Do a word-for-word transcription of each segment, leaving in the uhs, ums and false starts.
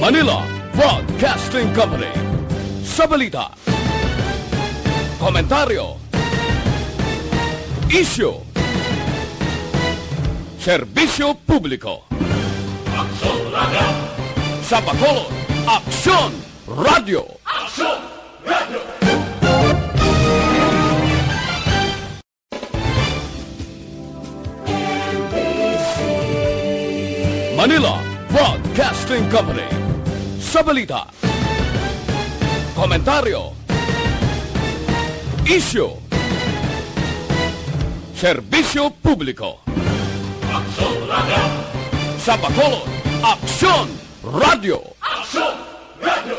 Manila Broadcasting Company. Sa balita, komentaryo, isyu, serbisyo publiko. Aksyon Radio! Sa Bacolod, Aksyon Radio! Aksyon Radio! Manila Broadcasting Company. Sa balita, komentaryo, isyu, serbisyo publiko. Aksyon Radio! Sa Bacolod, Aksyon Radio! Aksyon Radio!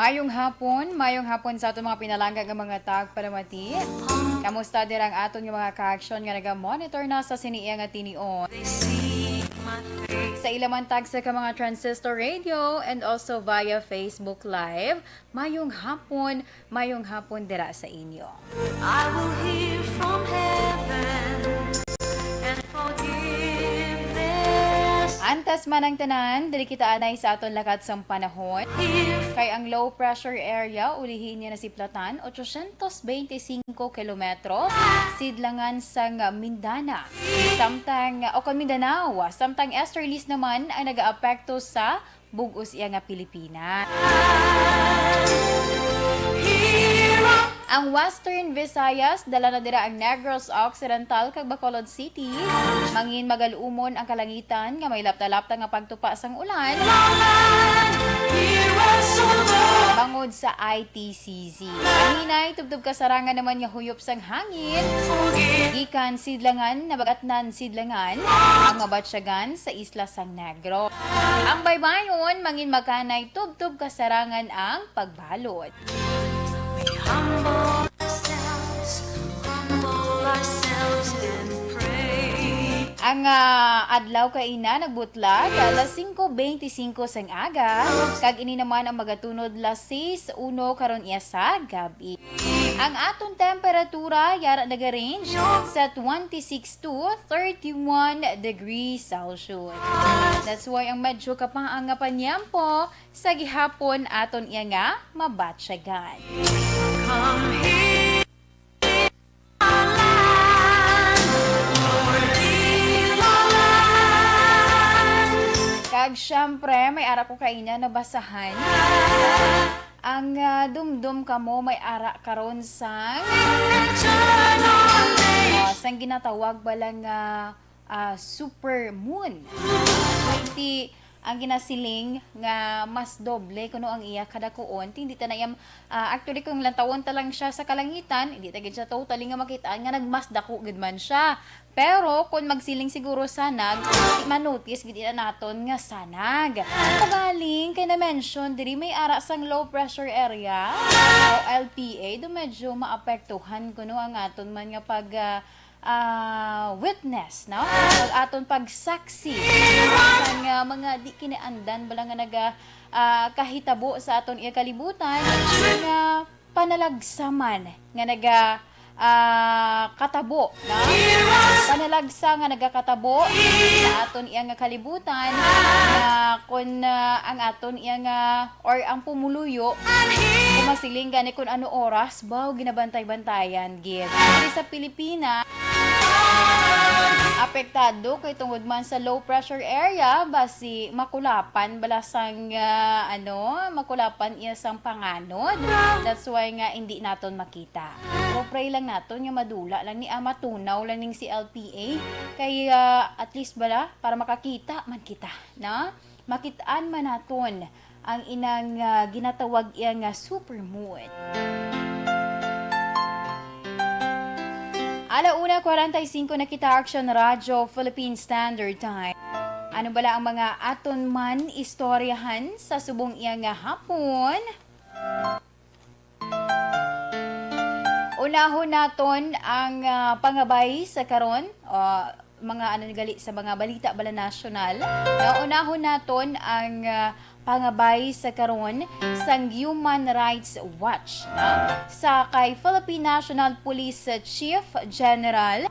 Mayong hapon, mayong hapon sa aton mga pinalangga nga mga tagpalamati. Kamusta dira ang aton nga mga ka-aksyon nga naga-monitor na sa sini nga tinion? Sa ila man tagsa ka mga transistor radio and also via Facebook Live, mayong hapon, mayong hapon dira sa inyo. I will hear from heaven and forgiveness. Antas man ang tanan, diri kita anay sa aton lakat sang panahon. Kay ang low pressure area, ulihi niya nasiplatan, ochocientos veinticinco kilometro, sidlangan sang Mindana. Samtang, o kon Mindanao, samtang easterlies naman ang nagaapekto sa bug-os iya nga Pilipinas. Ang Western Visayas, dala na dira ang Negros Occidental kag Bacolod City. Mangin magal-umon ang kalangitan nga may lapta-lapta nga pagtupa sang ulan. Bangod sa I T C Z. Kaninay, tubtob kasarangan naman nga huyop sang hangin. Gikan sidlangan, nabag-atnan sidlangan, ang mabatyagan sa isla sang Negros. Ang baybayon, mangin makanay tubtob kasarangan ang pagbalod. We humble ourselves, humble ourselves and pray. Ang, ah, adlaw kaina nagbutlag alas singko beintisinko sang aga, kag ini naman ang magatunod las sais uno karon iya sa gab-i. Ang aton temperatura yara nagarange sa twenty-six to thirty-one degrees Celsius. That's why ang medyo kapaang nga panyempo sa gihapon aton iya nga mabatyagan. Come here. Kag syempre, may ara ko kaina nabasahan. Ang, ah, dumdom kamo may ara karon sang, ah, sang ginatawag bala nga, ah, super moon. Ti, ang ginasiling nga mas doble kuno ang iya kadakuon, ti hindi ta na iya, ah, actually, kung lantawon ta lang siya sa kalangitan, hindi ta gid siya totally nga makitaan nga nagmas dako gid man siya. Pero kung magsiling siguro sa nag, manotice gid ina naton nga sanag. Kagaling kay na-mention diri may ara sang low pressure area o L P A, do medyo maapektuhan kuno ang aton man nga pag, ah, ah, witness, no? Pag aton pagsaksi sang, ah, mga di kinaandan bala nga naga, ah, kahitabo sa aton iya kalibutan nga panalagsa man nga naga, ah, katabo, no? Panalagsa nga nagakatabo sa aton iya nga kalibutan, nga kun, ah, ang aton iya nga, or ang pumuluyo, kung masiling gani kun ano oras, baw ginabantay-bantayan gid. Diri sa Pilipinas, apektado kay tungod man sa low pressure area, basi makulapan bala sang, ah, ano, makulapan iya sang panganod. That's why nga hindi naton makita. Pero pray lang naton nga madula lang ni, ah, matunaw lang ning si L P A. Kay, ah, at least bala, para makakita man kita, no? Makitaan man naton ang inang, ah, ginatawag iya nga supermoon. Ala una kwarenta y singko na kita, Action Radio Philippine Standard Time. Ano bala ang mga aton man istoryahan sa subong iya nga hapon? Unahon naton ang, ah, pangabay sa karon, ah, mga ano gali sa mga balita bala nasyonal. Nga unahon naton ang, ah, pangabay sa karon sang Human Rights Watch, no? Sa kay Philippine National Police Chief General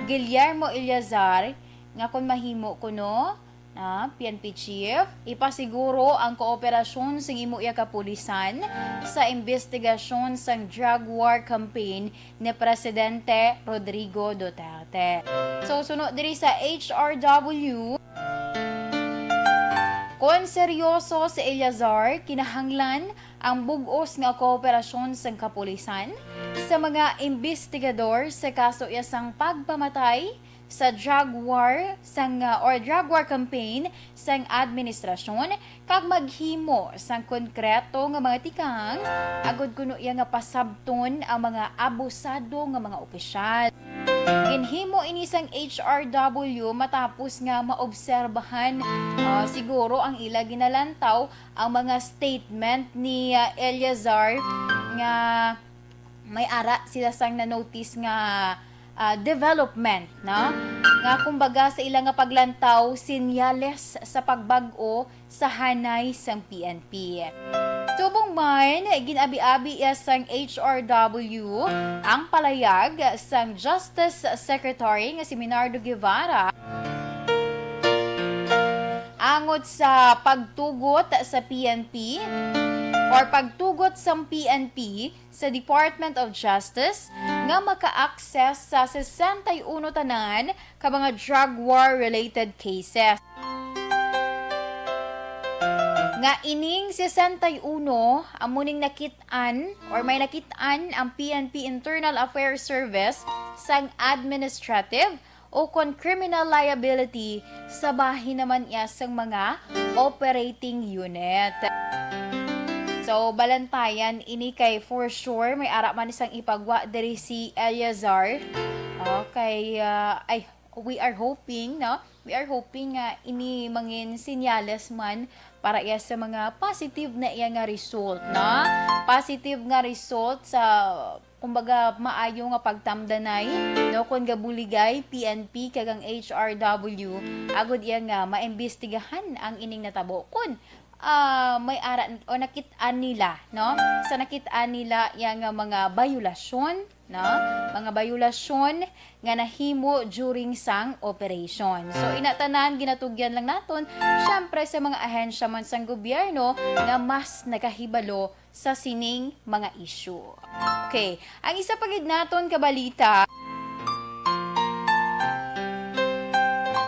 Guillermo Eleazar, nga kon mahimo kuno, ah, P N P chief, ipasiguro ang kooperasyon sang imo iya kapulisan sa imbestigasyon sang drug war campaign ni Presidente Rodrigo Duterte. So, suno diri sa H R W, kon seryoso si Eleazar, kinahanglan ang bug-os nga kooperasyon sang kapulisan sa mga imbestigador sa kaso iya sang pagpamatay sa drug war sang, uh, or drug war campaign sang administrasyon, kag maghimo sang konkreto nga mga tikang agud kuno iya nga pasabton ang mga abusado nga mga opisyal. Ginhimo ini sang H R W matapos nga maobserbahan, uh, siguro ang ila ginalantaw ang mga statement ni, uh, Eleazar nga may ara sila sang na-notice nga, ah, development, no? Nga kumbaga sa ila nga paglantaw, sinyales sa pagbag-o sa hanay sang P N P. Subong man, gin-abi-abi iya sang H R W ang palayag sang Justice Secretary nga si Menardo Guevara angot sa pagtugot sa P N P or pagtugot sang P N P sa Department of Justice nga maka-access sa sesenta y uno tanan ka mga drug war-related cases. Nga ining sesenta y uno amo ning nakit-an or may nakit-an ang P N P Internal Affairs Service sang administrative o kon criminal liability sa bahin naman iya sang mga operating unit. So, balantayan ini kay for sure may ara man sang ipagwa diri si Eleazar. Okay, ah, ay, we are hoping, no? We are hoping nga ini mangin sinyales man para iya sa mga positive na iya nga result, no? Positive nga result sa kumbaga, maayo nga pagtamdanay, no, kon gabuligay P N P kag ang H R W, agud iya nga maimbestigahan ang ining natabo. Kon, ah, may ara o nakit-an nila, no, sa nakit-an nila iya nga mga bayolasyon, no, mga bayolasyon nga nahimo during sang operation. So, ina tanan ginatugyan lang naton, syempre, sa mga ahensya man sang gobyerno nga mas nakahibalo sa sining mga issue. Okay, ang isa pa gid naton ka balita,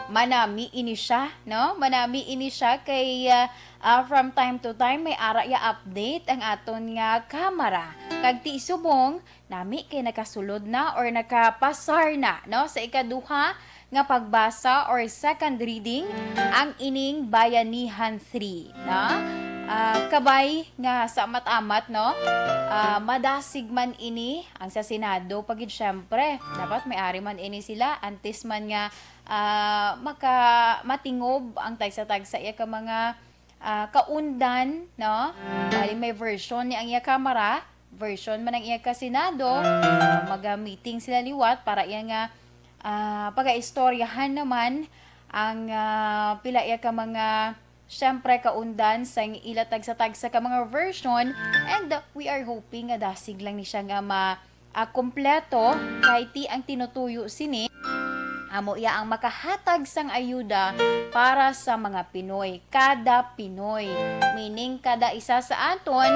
manami ini siya, no? Manami ini siya kay, ah, ah, from time to time may ara ya update ang aton nga kamara. Kag ti subong, nami kay nakasulod na or nakapasar na, no, sa ikaduha nga pagbasa or second reading ang ining Bayanihan three, no? Ah, kabay nga sa amat-amat, no? Ah, madasig man ini ang sa Senado, pa gid, syempre. Dapat may ari man ini sila, antes man nga, ah, maka-, matingob ang tagsa-tagsa iya ka mga, ah, kaundan, no? Bali, may version ni ang iya kamara, version man ang iya ka Senado. Ah, maga-meeting sila liwat para iya nga, ah, pagaistoryahan naman ang, ah, pila iya ka mga, syempre, kaundan sa ila tagsa-tagsa ka mga version. And, ah, we are hoping nga dasig lang ni siya nga ma-, ah, kompleto, kay ti ang tinutuyo sini amo iya ang makahatag sang ayuda para sa mga Pinoy, kada Pinoy, meaning kada isa sa aton,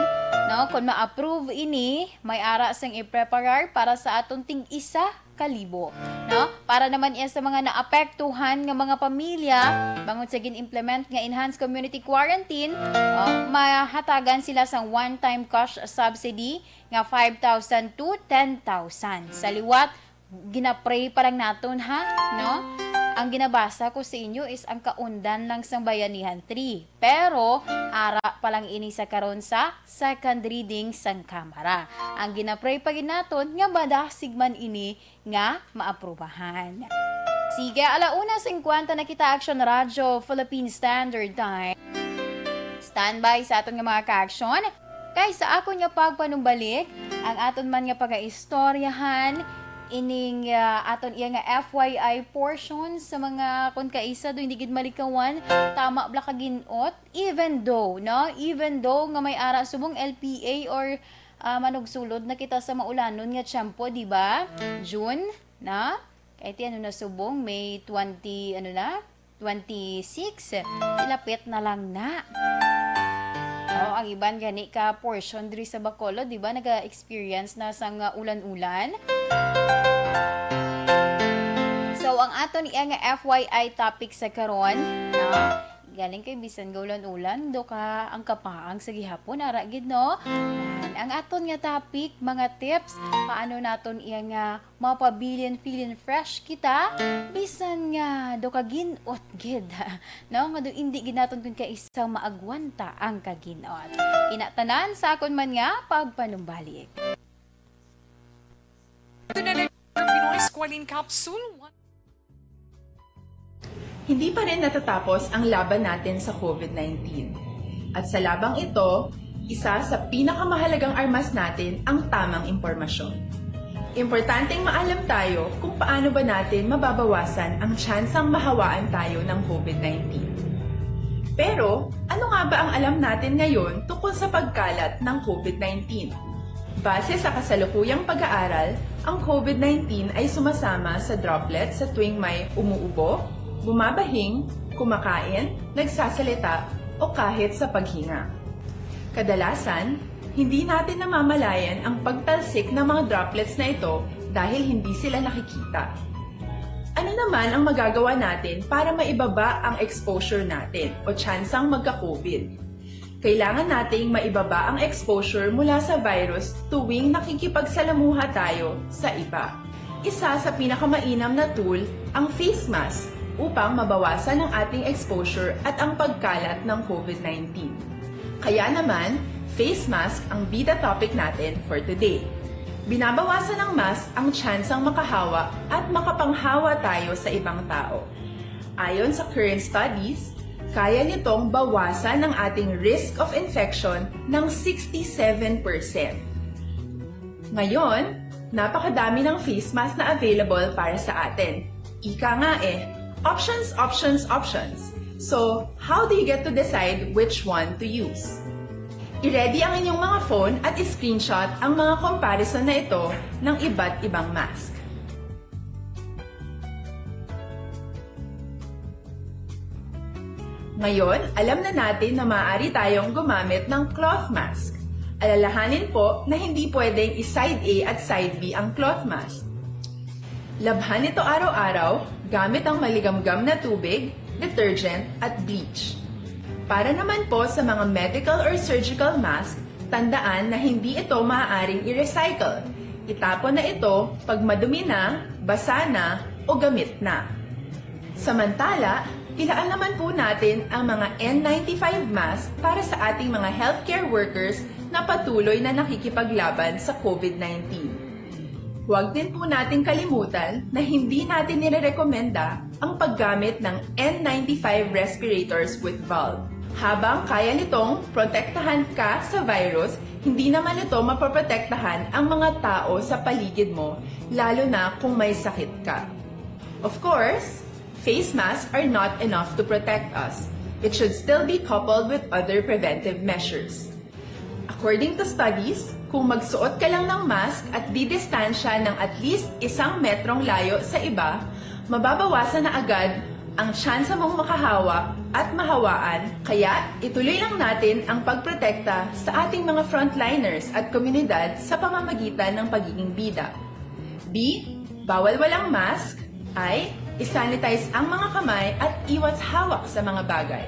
no? Kung ma-approve ini, may ara sang i-preparar para sa aton tig-isa ka libo, no? Para naman iya sa mga naapektuhan nga mga pamilya, bangod sa gin-implement nga enhanced community quarantine, oh, mahatagan sila sang one-time cash subsidy nga five thousand to ten thousand. Sa liwat, gina-pray pa lang naton, ha? No? Ang ginabasa ko sa inyo is ang kaundan lang sang Bayanihan three. Pero, ara pa lang ini sa karon sa second reading sang Kamara. Ang gina-pray pa gid naton nga madasig man ini nga maaprubahan. Sige, ala una singkwenta na kita, Action Radio Philippine Standard Time. Standby sa aton nga mga ka-action. Kay sa akon nga pagpanumbalik, Ang aton man nga pagaistoryahan, ining, ah, aton iya nga F Y I portion sa mga, kun kaisa do hindi gid malikawan, tama bala ka gin-ot, even though, no? Even though nga may ara subong L P A or, ah, manugsulod na kita sa maulanon nga tiyempo, di ba? June na? Kay ti ano na subong, May twenty, ano na? Twenty-six. Ilapit na lang na. Oh, ang iban gani ka portion diri sa Bacolod, di ba? Naga-experience na sang, ah, ulan-ulan. So, ang aton iya nga F Y I topic sa karon, no? Galing kay bisan gaulan-ulan, do ka ang kapaang sa gihapon, ara gid, no? Yan. Ang aton nga topic, mga tips, paano naton iya nga mapabilin feeling fresh kita, bisan nga do kagin-ot gid, no? Nga do indi gid naton kun kaisa maagwanta ang kagin-ot. Ina tanan sa akon man nga pagpanumbalik. Ito na lang ang Pinoy Squalene Capsule. Hindi pa rin natatapos ang laban natin sa covid nineteen. At sa labang ito, isa sa pinakamahalagang armas natin ang tamang impormasyon. Importanteng maalam tayo kung paano ba natin mababawasan ang tsansang mahawaan tayo ng covid nineteen. Pero, ano nga ba ang alam natin ngayon tungkol sa pagkalat ng covid nineteen? Base sa kasalukuyang pag-aaral, ang covid nineteen ay sumasama sa droplet sa tuwing may umuubo, bumabahing, kumakain, nagsasalita, o kahit sa paghinga. Kadalasan, hindi natin namamalayan ang pagtalsik ng mga droplets na ito dahil hindi sila nakikita. Ano naman ang magagawa natin para maibaba ang exposure natin o tsansang magka-covid? Kailangan nating maibaba ang exposure mula sa virus tuwing nakikipagsalamuha tayo sa iba. Isa sa pinakamainam na tool ang face mask upang mabawasan ang ating exposure at ang pagkalat ng covid nineteen. Kaya naman, face mask ang bida topic natin for today. Binabawasan ng mask ang tsansang makahawa at makapanghawa tayo sa ibang tao. Ayon sa current studies, kaya nitong bawasan ang ating risk of infection ng sixty-seven percent. Ngayon, napakadami ng face mask na available para sa atin. Ika nga eh, options, options, options. So, how do you get to decide which one to use? I-ready ang inyong mga phone at i-screenshot ang mga comparison na ito ng iba't ibang mask. Ngayon, alam na natin na maaari tayong gumamit ng cloth mask. Alalahanin po na hindi pwedeng i-side A at side B ang cloth mask. Labhan ito araw-araw gamit ang maligamgam na tubig, detergent, at bleach. Para naman po sa mga medical or surgical mask, tandaan na hindi ito maaaring i-recycle. Itapon na ito pag madumi na, basa na, o gamit na. Samantala, ilaan naman po natin ang mga N ninety-five mask para sa ating mga healthcare workers na patuloy na nakikipaglaban sa covid nineteen. Huwag din po nating kalimutan na hindi natin nirerekomenda ang paggamit ng N ninety-five respirators with valve. Habang kaya nitong protektahan ka sa virus, hindi naman ito mapoprotektahan ang mga tao sa paligid mo, lalo na kung may sakit ka. Of course, face masks are not enough to protect us. It should still be coupled with other preventive measures. According to studies, kung magsuot ka lang ng mask at didistansya ng at least isang metrong layo sa iba, mababawasan na agad ang tsansa mong makahawa at mahawaan. Kaya, ituloy lang natin ang pagprotekta sa ating mga frontliners at komunidad sa pamamagitan ng pagiging bida. B, bawal walang mask. I, i-sanitize ang mga kamay at iwas hawak sa mga bagay.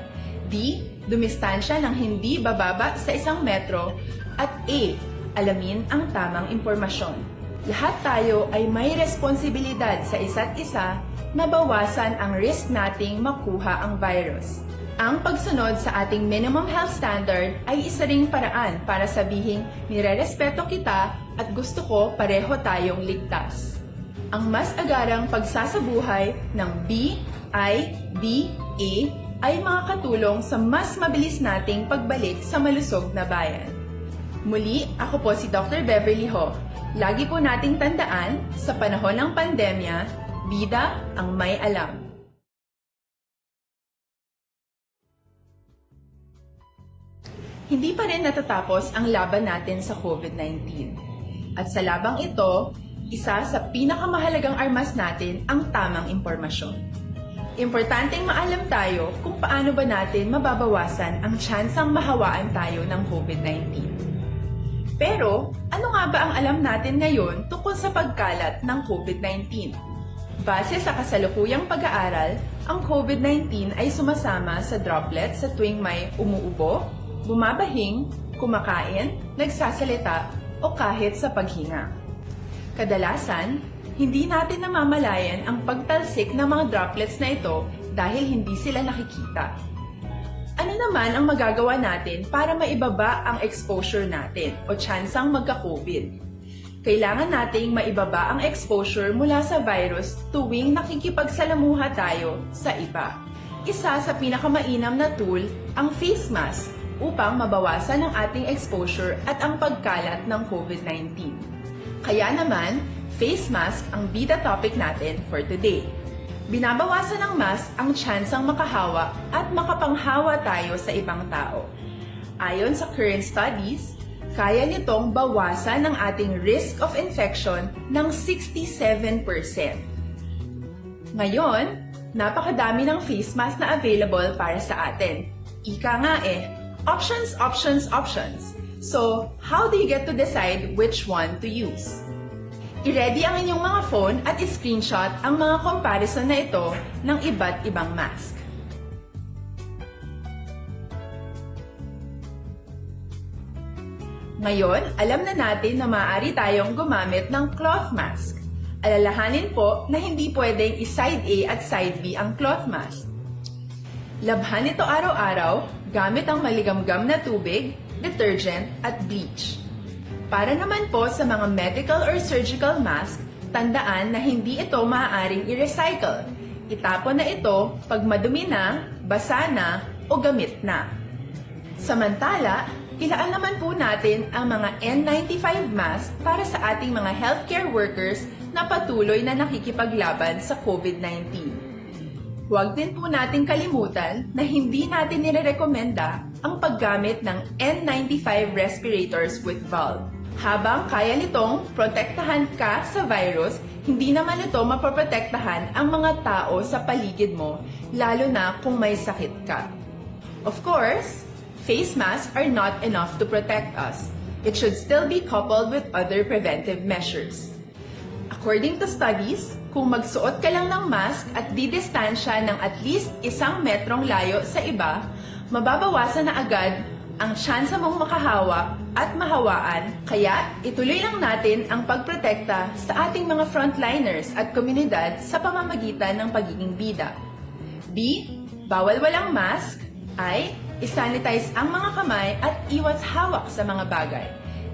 D, dumistansya ng hindi bababa sa isang metro. At E, alamin ang tamang impormasyon. Lahat tayo ay may responsibilidad sa isa't isa na bawasan ang risk nating makuha ang virus. Ang pagsunod sa ating minimum health standard ay isa ring paraan para sabihing nirerespeto kita at gusto ko pareho tayong ligtas. Ang mas agarang pagsasabuhay ng B I B A ay makakatulong sa mas mabilis nating pagbalik sa malusog na bayan. Muli, ako po si Doctor Beverly Ho. Lagi po nating tandaan, sa panahon ng pandemya, bida ang may alam. Hindi pa rin natatapos ang laban natin sa COVID nineteen. At sa labang ito, isa sa pinakamahalagang armas natin ang tamang impormasyon. Importanteng maalam tayo kung paano ba natin mababawasan ang tsansang mahawaan tayo ng COVID nineteen. Pero, ano nga ba ang alam natin ngayon tungkol sa pagkalat ng COVID nineteen? Base sa kasalukuyang pag-aaral, ang COVID nineteen ay sumasama sa droplets sa tuwing may umuubo, bumabahing, kumakain, nagsasalita, o kahit sa paghinga. Kadalasan, hindi natin namamalayan ang pagtalsik ng mga droplets na ito dahil hindi sila nakikita. Ano naman ang magagawa natin para maibaba ang exposure natin o tsansang magka-COVID? Kailangan nating maibaba ang exposure mula sa virus tuwing nakikipagsalamuha tayo sa iba. Isa sa pinakamainam na tool ang face mask upang mabawasan ang ating exposure at ang pagkalat ng COVID nineteen. Kaya naman, face mask ang bida topic natin for today. Binabawasan ng mask ang tsansang makahawa at makapanghawa tayo sa ibang tao. Ayon sa current studies, kaya nitong bawasan ang ating risk of infection ng sixty-seven percent. Ngayon, napakadami ng face mask na available para sa atin. Ika nga eh, options, options, options. So, how do you get to decide which one to use? I-ready ang inyong mga phone at i-screenshot ang mga comparison na ito ng iba't ibang mask. Ngayon, alam na natin na maaari tayong gumamit ng cloth mask. Alalahanin po na hindi pwedeng i-side A at side B ang cloth mask. Labhan ito araw-araw gamit ang maligamgam na tubig, detergent, at bleach. Para naman po sa mga medical or surgical mask, tandaan na hindi ito maaaring i-recycle. Itapon na ito pag madumi na, basa na, o gamit na. Samantala, ilaan naman po natin ang mga N ninety-five mask para sa ating mga healthcare workers na patuloy na nakikipaglaban sa COVID nineteen. Huwag din po nating kalimutan na hindi natin nirerekomenda ang paggamit ng N ninety-five respirators with valve. Habang kaya nitong protektahan ka sa virus, hindi naman ito mapoprotektahan ang mga tao sa paligid mo, lalo na kung may sakit ka. Of course, face masks are not enough to protect us. It should still be coupled with other preventive measures. According to studies, kung magsuot ka lang ng mask at didistansya ng at least isang metrong layo sa iba, mababawasan na agad ang tsansa mong makahawa at mahawaan. Kaya, ituloy lang natin ang pagprotekta sa ating mga frontliners at komunidad sa pamamagitan ng pagiging bida. B, bawal walang mask. I, i-sanitize ang mga kamay at iwas hawak sa mga bagay.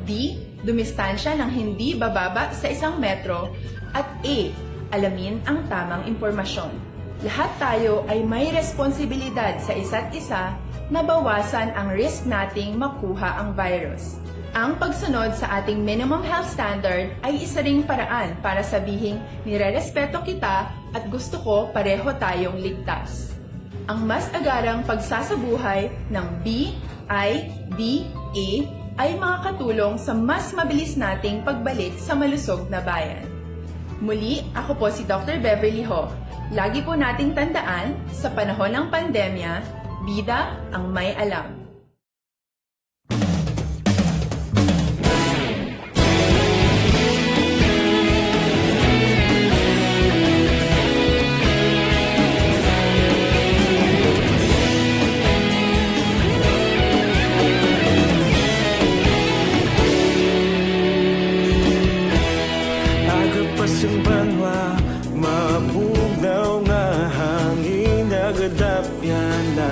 D, dumistansya ng hindi bababa sa isang metro. At E, alamin ang tamang impormasyon. Lahat tayo ay may responsibilidad sa isa't isa na bawasan ang risk nating makuha ang virus. Ang pagsunod sa ating minimum health standard ay isa ring paraan para sabihing nirerespeto kita at gusto ko pareho tayong ligtas. Ang mas agarang pagsasabuhay ng B I D A ay makakatulong sa mas mabilis nating pagbalik sa malusog na bayan. Muli, ako po si Doctor Beverly Ho. Lagi po nating tandaan, sa panahon ng pandemya, bida ang may alam. Aga pa sang banwa, mabugnaw nga hangin nagadapyan na.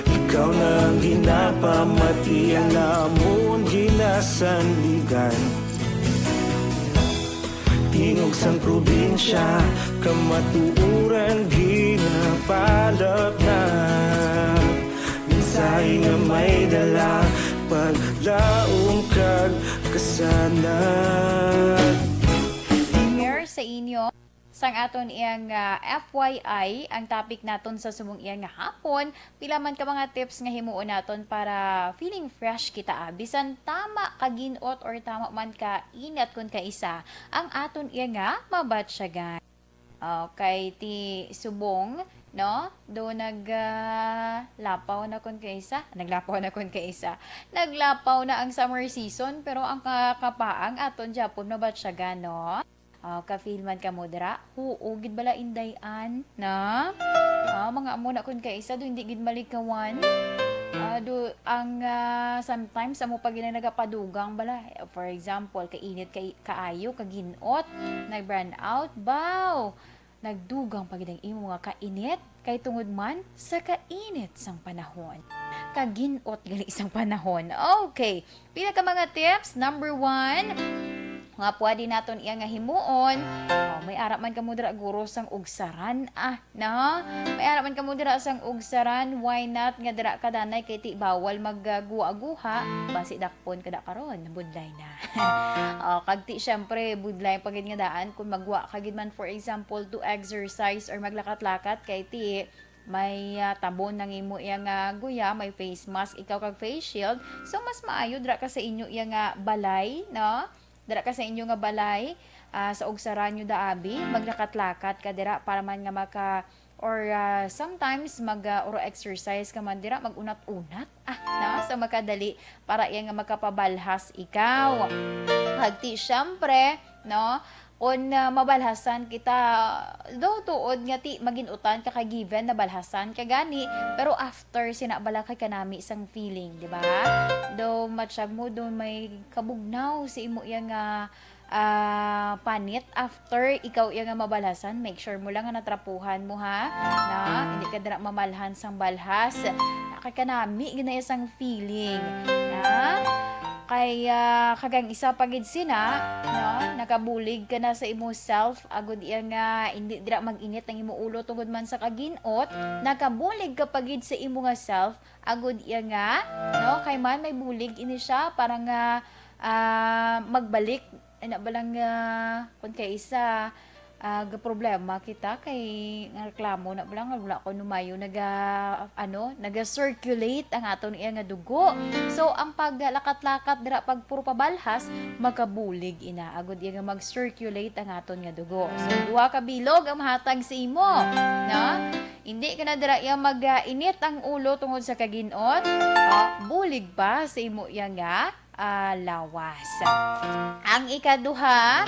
Ikaw na ang ginapamati, ang amon ginasandigan. Tingog sang probinsya, kamatuoran ginapalap na. Mensahe nga may dala, paglaom ka. Share sa inyo. Sang aton iyang, ah, F Y I, ang topic naton sa subong iyang nga hapon, pila man ka mga tips nga himuon naton para feeling fresh kita, ah, bisan tama ka gin-ot or tama man ka init kun kaisa ang aton iya nga mabatyagan. Okay, ti subong, no? Do nag, ah, lapaw na kun kaisa, naglapaw na kun kaisa. Naglapaw na ang summer season, pero ang ka-, kapaang aton gyapon mabatyagan, no? Ah, ka-feel man kamo dira? Huo gid bala, Inday Ann, na? Ah, mga amo na kun kaisa do hindi gid malikawan. Ah, do ang, ah, sometimes amo pa gid ang nagapadugang bala. For example, kainit kay kaayo, kagin-ot, nag-brownout, baw! Nagdugang pa gid ang imo nga kainit kay tungod man sa kainit sang panahon. Kagin-ot gali sang panahon. Okay. Pila ka mga tips. Number one, nga pwede naton iya nga himuon. Oh, may ara man kamo dira guro sang ugsaran, ah, no? May ara man kamo dira sang ugsaran. Why not nga dira ka danay kay ti bawal magguha-guha? Basi dakpon ka da karon, budlay na. Oh, kag ti syempre budlay pa gid nga daan kung magwa ka gid man, for example, to exercise or maglakat-lakat kay ti may, ah, tabon nang imo iya nga guya, may face mask ikaw kag face shield. So, mas maayo dira ka sa inyo iya nga balay, no? Dira ka sa inyo nga balay, ah, sa ugsaran nyo daabi, maglakat-lakat ka dira para man nga maka, or, ah, sometimes mag, ah, uro exercise ka man dira, mag-unat-unat, ah, no? Sa makadali para iya nga makapabalhas ikaw. Kag ti, syempre, no? Kung, ah, mabalhasan kita, do tuod nga ti magin-utan ka kay given na balhasan ka gani, pero after sina bala kay kanami sang feeling, di ba? Do matsyag mo do may kabugnaw sa imo iya nga, ah, panit after ikaw iya nga mabalhasan, make sure mo lang nga natrapuhan mo, ha? Na hindi ka dira mamalhan sang balhas. Kay kanami gid na iya sang feeling, na? Kay, ah, kag ang isa pa gid sina, no? Nakabulig ka na sa imo self, agud iya nga hindi dira mag-init ang imo ulo tungod man sa kagin-ot, nakabulig ka pa gid sa imo nga self, agud iya nga, no? Kay man may bulig ini siya para nga, ah, magbalik, ana ba lang nga, kun kay isa, ah, gaproblema kita kay nga reklamo na lang, wala ko numayo naga, ano, naga-circulate ang aton iya nga dugo. So, ang paglakat-lakat dira, pag puro pabalhas, makabulig ina agud iya nga mag-circulate ang aton nga dugo. So, duha ka bilog ang mahatag sa imo, no? Hindi ka na dira iya mag, ah, init ang ulo tungod sa kaginot. Ah, bulig pa sa imo iya nga ah, lawas. Ang ikaduha,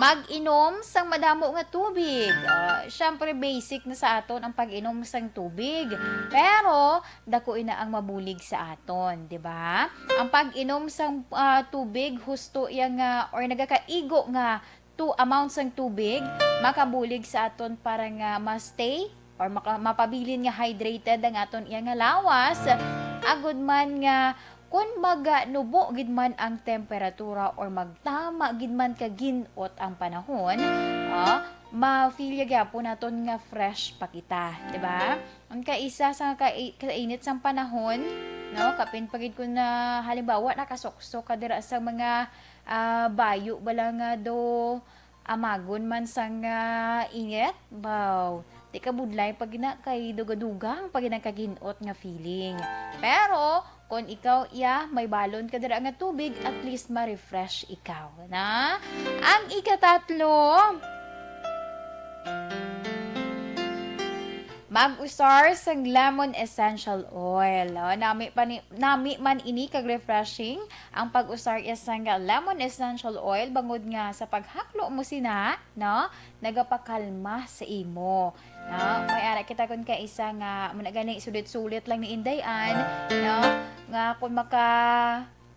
mag-inom sang madamo nga tubig. Ah, syempre, basic na sa aton ang pag-inom sang tubig. Pero, dako ina ang mabulig sa aton, di ba? Ang pag-inom sang, ah, tubig, husto iya nga, or nagakaigo nga two amounts sang tubig, makabulig sa aton para nga ma-stay or maka-, mapabilin nga hydrated ang aton iya nga lawas. Agud man nga kun maganubo gid man ang temperatura or magtama gid man ka gin-ot ang panahon, ah, ma-feel ya gyapon naton nga fresh pa kita, di ba? Ang kaisa sa kai-, kainit sang panahon, no? Kapin pa gid kun na, halimbawa, nakasuksok ka dira sa mga, ah, bayo bala nga do amagon man sang, ah, init, baw, di ka budlay pa gina kay dugadugang pa gina kagin-ot nga feeling. Pero, kon ikaw iya, may balon ka dira nga tubig, at least ma-refresh ikaw, na? Ang ikatatlo, mag-usar sang lemon essential oil. Oh, nami pa ni, nami man ini kag refreshing ang pag-usar iya sang lemon essential oil, bangod nga sa paghaklo mo sina, no, nagapakalma sa imo. No, may ara kita kun kaisa nga muna gani sulit-sulit lang ni Inday Ann, no, nga kun maka,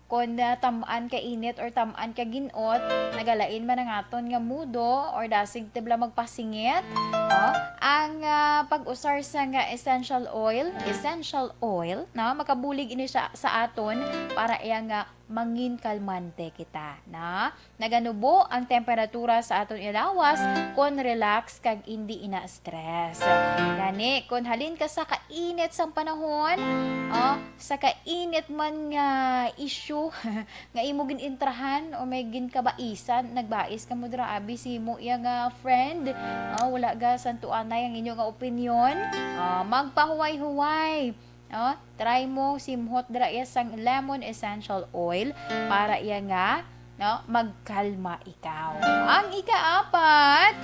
kun, ah, tam-an ka init or tam-an ka gin-ot, nagalain man ang aton nga mudo or dasig tibla magpasingit. Oh, ang, ah, pag-usar sa nga essential oil, essential oil, no, makabulig ini siya sa aton para iya nga mangin kalmante kita, na? Naganubo ang temperatura sa aton ilawas kon relax kag indi ina stress. Gani, kon halin ka sa kainit sang panahon, oh, sa kainit man nga issue, nga imo gin-intrahan o may ginkabaisan, nagbais ka mo dira, abi, si imo iya nga friend, ah, wala ga santuanay ang inyo nga opinyon, ah, magpahuway-huway, no? Try mo simhot dira iya sang lemon essential oil para iya nga, no, magkalma ikaw. Ang ikaapat,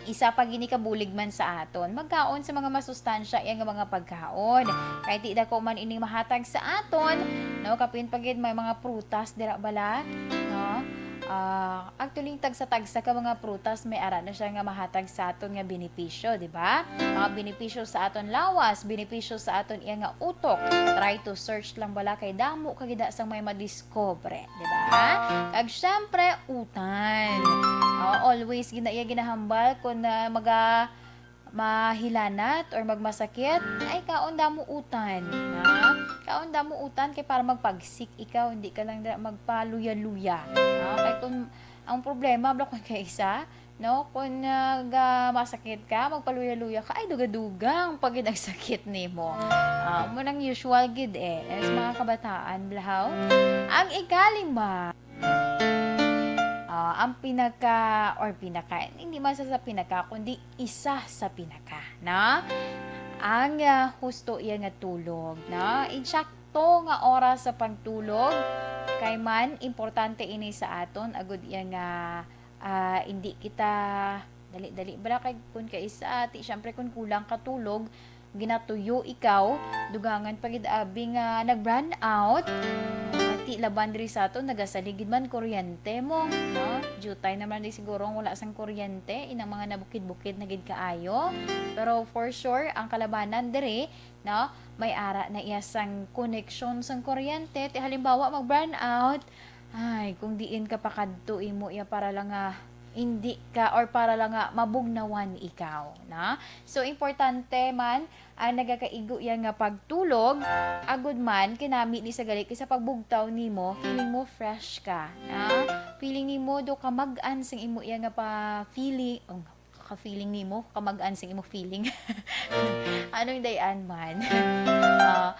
isa pa gini ka bulig man sa aton, magkaon sa mga masustansya iya nga mga pagkaon. Kay di dako man ini mahatag sa aton, no? Kapin pa gid may mga prutas dira bala, no? Ah, actually, tagsa-tagsa ka mga prutas may ara na siya nga mahatag sa aton nga benepisyo, di ba? Mga benepisyo sa aton lawas, benepisyo sa aton iya nga utok. Try to search lang bala kay damo ka gid sang may madis-, kobre, di ba? Kag syempre, utan. Oh, always gina-, iya ginahambal kung, ah, maga-, mahilanat or magmasakit, ay kaon damo utan, ha? Kaon damo utan kay para magpagsik ikaw, hindi ka lang dira magpaluya-luya. Ha? Kay kung ang problema, bro, kung kaisa, no? Kung, ah, ga-, masakit ka, magpaluya-luya ka, ay, duga-dugang pag nagsakit nimo. Ah, mo nang usual gid eh. Eh, sa mga kabataan, blahaw. Ang ikalima, ah, ang pinaka, or pinaka, hindi man sa, sa pinaka, kundi isa sa pinaka, na ang, ah, husto iya nga tulog, na insakto nga oras sa pagtulog. Kay man, importante ini sa aton, agud iya nga ah, hindi kita dali-dali bala kay kun kaisa, ti, syempre, kun kulang ka tulog, ginatuyo ikaw, dugangan pa gid abi nga nag-brownout. Ti, laban diri sa aton, nagasalig gid man kuryente mo, no? Jutay naman di siguro ang wala sang kuryente, inang mga nabukid-bukid na gid kaayo. Pero for sure, ang kalabanan diri, no, may ara na iya sang koneksyon sang kuryente. Ti, halimbawa, mag-brownout, ay, kung diin ka pa kadto, imo iya para lang nga hindi ka, or para lang nga mabugnawan ikaw, na? So, importante man ang nagakaigo iya nga pagtulog, agud man, kinami ni sa gali kay sa pagbugtaw nimo, feeling mo fresh ka, na? Feeling nimo do kamag-an sang imo iya nga pa-feeling, oh, ka-feeling nimo, kamag-an sing imo feeling. Anong dayan man? Ah,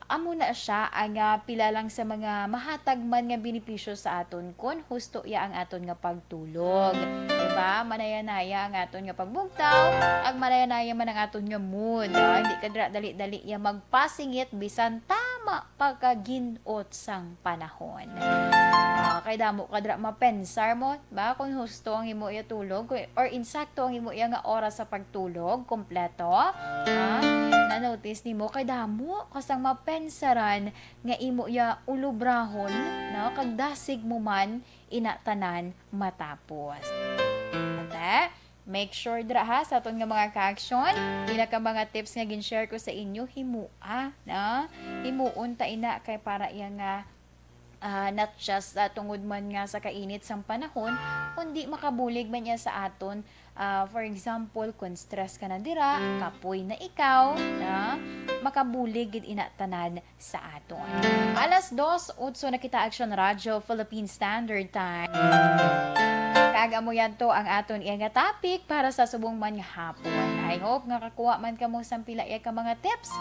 amo na siya ang, ah, pila lang sa mga mahatag man nga benepisyo sa aton kun husto ya ang aton nga pagtulog. Diba? Manaya-naya ang aton nga pagbugtaw, ag manaya-naya man ang aton nga mood. Ah, hindi ka dira dali-dali ya magpasingit bisan tama pagkagin-ot sang panahon. Ah, kay damo ka dira mapensar mo, ba, kung husto ang imo iya tulog, or insakto ang imo iya nga oras sa pagtulog, kompleto. Ah, na-notice nimo kay damo ka sang mapensaran nga imo iya ulubrahon, no? Kag dasig mo man ina tanan matapos. Ate, make sure dira ha, sa aton nga mga ka-action, pila ka mga tips nga gin-share ko sa inyo, himoa, no? Himuon ta ina kay para iya nga, ah, not just, ah, tungod man nga sa kainit sang panahon, kundi makabulig man niya sa aton. Ah, for example, kung stress ka na dira, kapoy na ikaw, na makabulig gid ina tanan sa aton. Alas dos, utso na kita, Action Radio Philippine Standard Time. Kag amo yan to ang aton iya nga topic para sa subong man nga hapon. I hope nga kakuha man kamo sang pila iya ka mga tips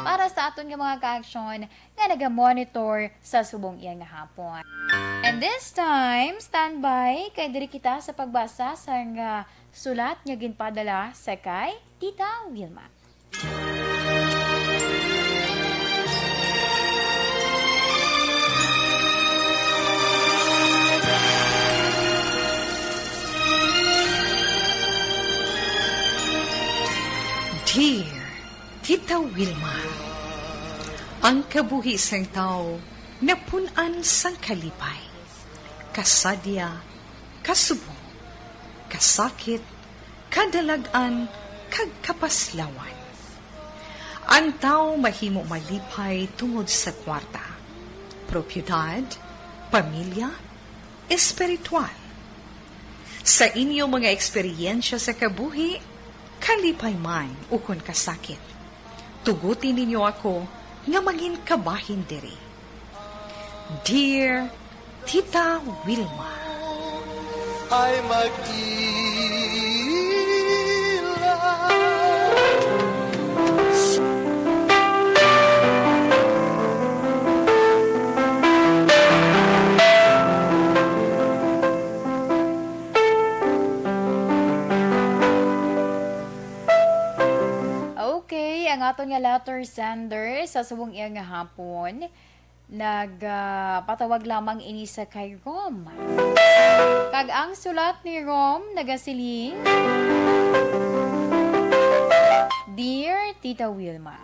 para sa aton nga mga ka-action nga naga-monitor sa subong iya nga hapon. And this time, standby kay diri kita sa pagbasa sang, ah, sulat nga ginpadala sa kay Tita Wilma. Dear Tita Wilma, ang kabuhi sang tawo napun-an sang kalipay, kasadya, kasubong, kasakit, kadalag-an, kag kapaslawan. Ang tawo mahimo malipay tungod sa kwarta, propiedad, pamilya, espiritual. Sa inyo mga eksperyensya sa kabuhi, kalipay man ukon kasakit, tuguti ninyo ako nga mangin kabahin diri. Dear Tita Wilma. Ay mag-ila. Aton nga letter sender sa subong iya nga hapon, nag, ah, patawag lamang ini sa kay Rom. Kag ang sulat ni Rom nagasiling, "Dear Tita Wilma,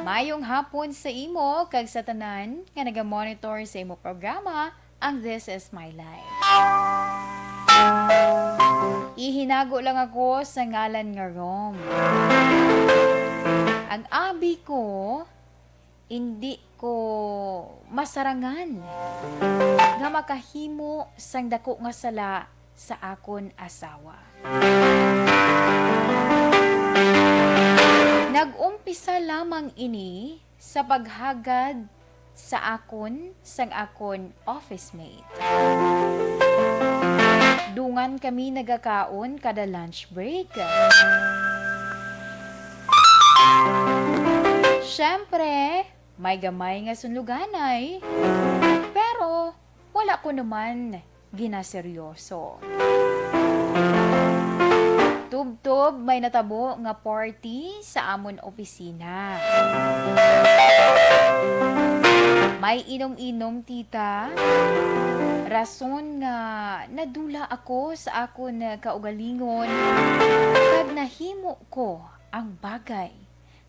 mayong hapon sa imo kag sa tanan nga naga-monitor sa imo programa, ang This Is My Life. Ihinago lang ako sa ngalan nga Rom. Ang abi ko, indi ko masarangan nga makahimo sang dako nga sala sa akon asawa. Nag-umpisa lamang ini sa paghagad sa akon sang akon office mate. Dungan kami nagakaon kada lunch break. Siyempre, may gamay nga sunluganay. Pero wala ko naman ginaseryoso. Tubtob may natabo nga party sa amon opisina. May inom-inom, tita. Rason nga nadula ako sa akon kaugalingon kag nahimo ko ang bagay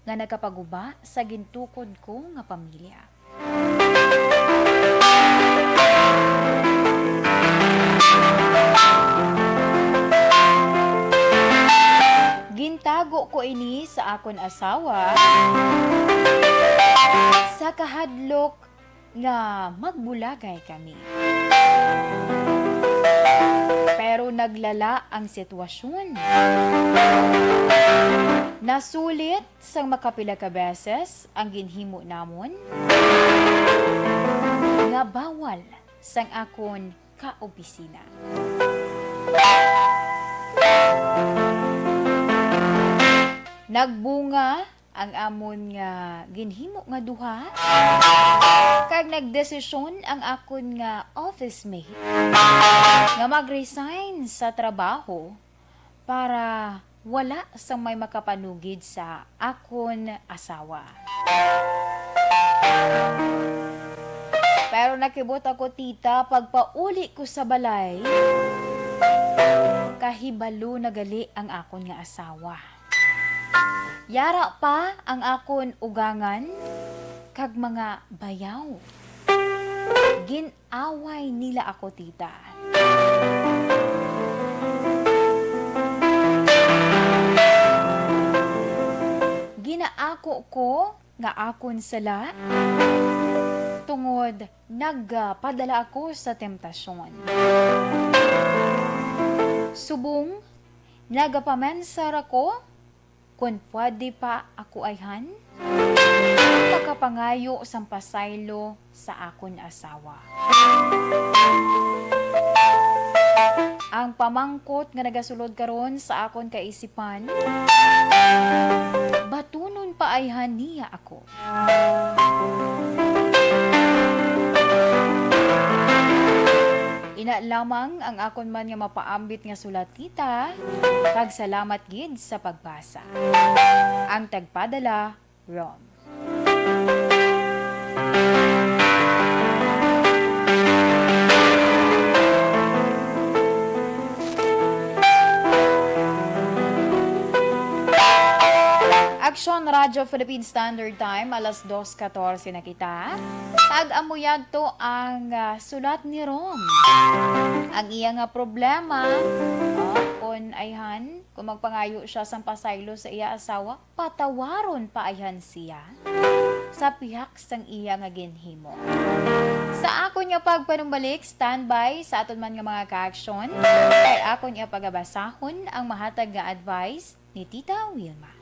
nga nagapaguba sa gintukod ko nga pamilya. Gintago ko ini sa akon asawa sa kahadlok nga magbulagay kami. Pero naglala ang sitwasyon. Nasulit sang makapila ka beses ang ginhimo namon nga bawal sang akon kaopisina. Nagbunga ang amon nga ginhimo nga duha, kag nagdesisyon ang akon nga office mate nga mag-resign sa trabaho para wala sang may makapanugid sa akon asawa. Pero nakibot ako, tita, pagpauli ko sa balay, kahibalo na gali ang akon nga asawa. Yara pa ang akon ugangan kag mga bayaw. Gin-away nila ako, tita. Ginaako ko nga akon sala, tungod nagpadala ako sa temptasyon. Subong nagapamensar ako kon pwede pa ako ayhan makapangayo sang pasaylo sa akon asawa. Ang pamangkot nga nagasulod karon sa akon kaisipan, batunon pa ayhan niya ako? Ina lamang ang akon man nga mapaambit nga sulat, tita, kag salamat gid sa pagbasa. Ang tagpadala, Rom. Aksyon Radyo Philippine Standard Time, alas dos katorse na kita. Kag amo yadto ang, ah, sulat ni Rom. Ang iya nga problema, ah, kon ayhan, kung magpangayo siya sang pasaylo sa iya asawa, patawaron pa ayhan siya sa pihak sang iya nga ginhimo. Sa akon nga pagpanumbalik, standby sa aton man nga mga kaaksyon, kay akon iya pagabasahon ang mahatag nga advice ni Tita Wilma.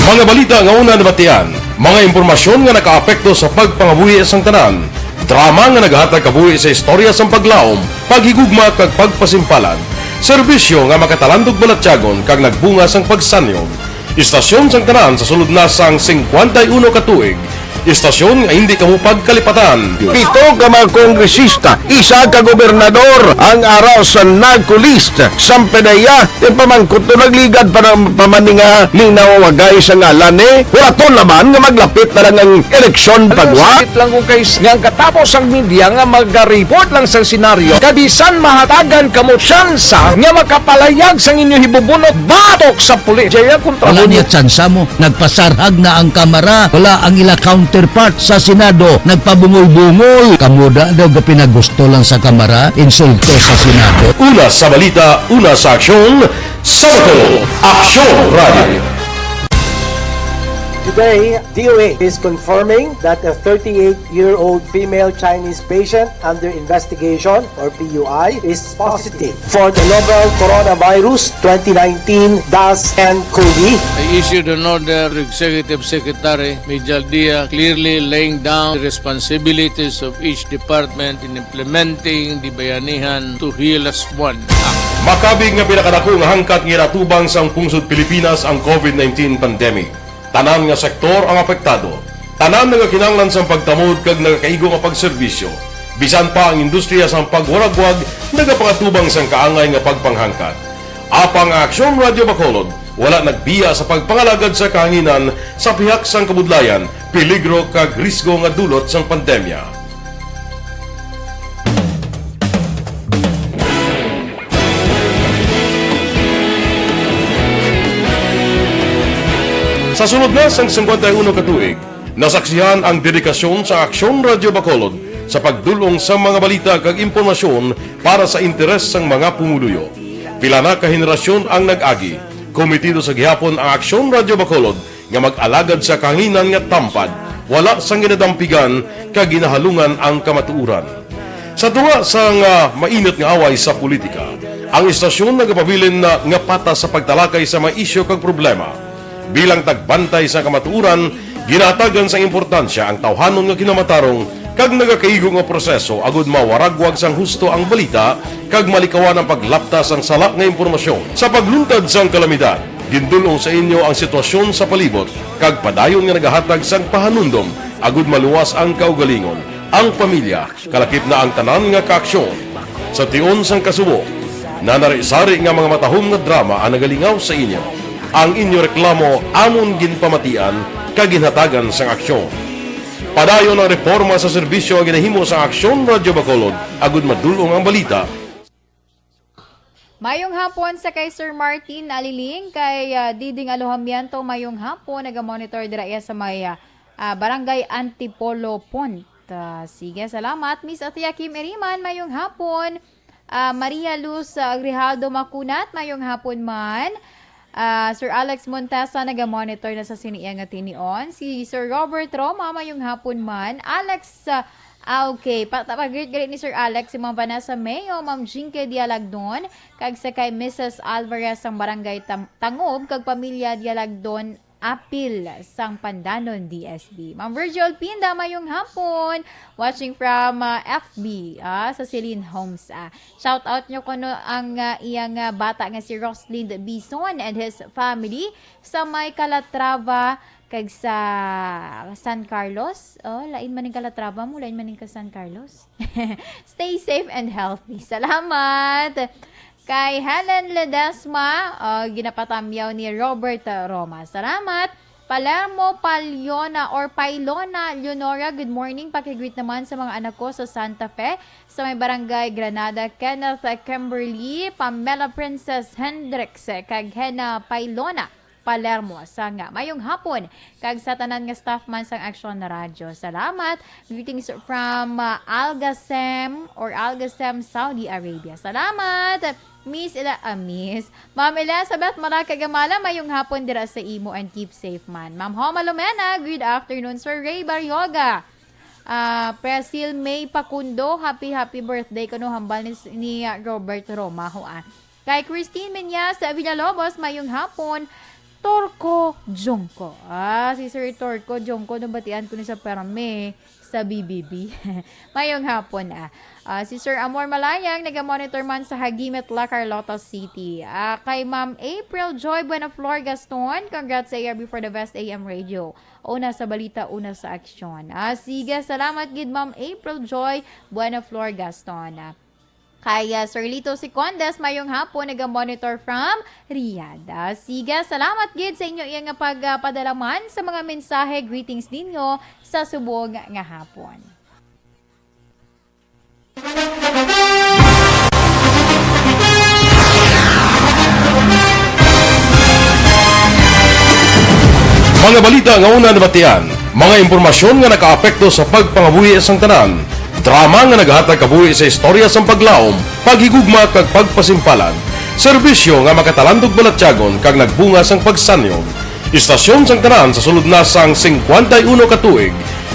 Mga balita nga una nabatian, mga impormasyon nga nakaapekto sa pagpangabuhi sang tanan, drama nga nagahatag kabuhi sa istorya sang paglaom, paghigugma kag pagpasimpalan, serbisyo nga makatalandog balatyagon kag nagbunga sang pagsanyog. Istasyon sang tanan sa sulod na sang singkwenta y uno ka tuig, Istasyon nga hindi kamo pagkalipatan. Pito ka mga kongresista, isa ka gobernador ang ara sa narco list. Sampe na iya, ti pamangkot to nagligad pa ng pamaninga ning nawawagay sa ngalan ni. Wala to naman nga maglapit na lang ang eleksyon pagwa. Sakit lang kung kay nga ang katapos ang media nga magariport lang sa senaryo. Kabisan mahatagan kamo tsansa nga makapalayag sang inyo hibubunot batok sa pulis. Jaya kontra Wala mo niya tsansa mo. Nagpasarhag na ang Kamara. Wala ang ila counterpart sa Senado. Nagpabungol-bungol. Kamuda daw ga pinagusto lang sa Kamara. Insulto sa Senado. Una sa balita, una sa aksyon, sa Bacolod, Aksyon Radio. Today, D O A is confirming that a thirty-eight-year-old female Chinese patient under investigation, or P U I, is positive for the novel coronavirus twenty nineteen dash N COVID. I issued an order to Executive Secretary Mijal Dia, clearly laying down the responsibilities of each department in implementing the Bayanihan to Heal Us One Act. Makabig nga pinakadako nga hangkat nga ginatubang sang pungsod Pilipinas ang COVID nineteen pandemic. Tanan nga sektor ang apektado. Tanan nagakinahanglan sang pagtamod kag nagakaigo nga pagserbisyo. Bisan pa ang industriya sang pagwaragwag nagapangatubang sang kaangay nga pagpanghangkat. Apang ang Aksyon Radio Bacolod wala nagbiya sa pagpangalagad sa kahanginan sa pihak sang kabudlayan, peligro kag risgo nga dulot sang pandemya. Sa sulod na sang singkwenta y uno ka tuig, nasaksihan ang dedikasyon sa Aksyon Radio Bacolod sa pagdul-ong sa mga balita kag impormasyon para sa interes sang mga pumuluyo. Pila na ka henerasyon ang nag-agi. Komitido sa gihapon ang Aksyon Radio Bacolod nga mag-alagad sa kahanginan nga tampad, wala sang ginadampigan kag ginahalungan ang kamatuoran. Sa tunga sang, ah, mainit nga away sa politika, ang istasyon nagapabilin na nga patas sa pagtalakay sa mga isyu kag problema. Bilang tagbantay sa kamatuoran, ginahatagan sang importansya ang tawhanon nga kinamatarong kag nagakaigo nga proseso agud mawaragwag sang husto ang balita kag malikawan ang paglapta sang sala nga impormasyon. Sa pagluntad sang kalamidad, gindul-ong sa inyo ang sitwasyon sa palibot kag padayon nga nagahatag sang pahanumdom agud maluwas ang kaugalingon, ang pamilya, kalakip na ang tanan nga kaaksyon. Sa tion sang kasubo, nanari-sari nga mga matahom nga drama ang nagalingaw sa inyo. Ang inyo reklamo amon ginpamatian kag ginhatagan sang aksyon. Padayon ang reporma sa serbisyo nga ginahimo sa Aksyon Radyo Bacolod agud madul-ong ang balita. Mayong hapon sa kay Sir Martin Aliling, kay, ah, Diding Alojamiento, mayong hapon, naga-monitor dira iya sa may, ah, ah, Barangay Antipolo Pont. Ah, sige, salamat. Miss Atia Kim Iriman, mayong hapon. Ah, Maria Luz, ah, Grijaldo Macunat, mayong hapon man. Ah, Sir Alex Montesa, naga-monitor na sa sini iya nga tinion. Si Sir Robert Roma, mayong hapon man. Alex, ah, ah, okay. Pa, pa-greet gali ni Sir Alex, si Ma'am Vanessa Mayo, Ma'am Jinke Dialagdon, kag sa kay Missus Alvarez sang Barangay Tam-, Tangob, kag pamilya Dialagdon, apil sang Pandanon D S B. Ma'am Virgil Pinda, mayong hapon. Watching from, ah, F B, ah, sa Celine Homes, ah. Shout out nyo kuno ang, ah, iyang, ah, bata nga si Roslind Bison and his family sa may Calatrava kag sa San Carlos. Oh, lain man ning Calatrava mo, lain man ning ka San Carlos. Stay safe and healthy. Salamat. Kay Helen Ledesma, ah, ginapatamyaw ni Robert Roma. Salamat. Palermo Paliona or Pailona Leonora, good morning. Pakigreet naman sa mga anak ko sa Santa Fe, sa may barangay Granada, Kenneth Kimberly, Pamela Princess Hendricks, kag Hena Pailona Palermo. Sa nga, mayong hapon, kag sa tanan nga staff man sang Aksyon na Radyo. Salamat. Greetings from, uh, Al Gasem or Al Gasem, Saudi Arabia. Salamat. Miss Ila-, ah, Miss. Ma'am Elizabeth Maracagamala, mayong hapon dira sa imo and keep safe man. Ma'am Homa Lumena, good afternoon. Sir Ray Barrioga, ah, Presil May Pacundo, happy, happy birthday kuno hambal ni, ni, ah, Robert Romaho, ah. Kay Christine Menyas Villalobos, mayong hapon. Torco Jungco. Ah, si Sir Torco Jungco, nabatian ko ni sa permi. Sa B B B. Mayong hapon, ah. Ah, si Sir Amor Malayang, naga-monitor man sa Hagimet, La Carlota City. Ah, kay Ma'am April Joy Buenaflor Gaston, congrats sa iya before the best A M radio. Una sa balita, una sa aksyon. Ah, sige, salamat gid, Ma'am April Joy Buenaflor Gaston. Ah, Kay, ah, Sir Lito Secondes, mayong hapon, naga-monitor from Riyadh. Ah, sige, salamat gid sa inyo iya nga pagpadala man sa mga mensahe, greetings ninyo sa subong nga hapon. Mga balita nga una nabatian, mga impormasyon nga nakaapekto sa pagpangabuhi sang tanan, drama nga nagahatag kabuhi sa istorya sang paglaom, paghigugma kag pagpasimpalan, serbisyo nga makatalandog balatyagon kag nagbunga sang pagsanyon. Istasyon sang tanan sa sulod na sang singkwenta y uno ka tuig,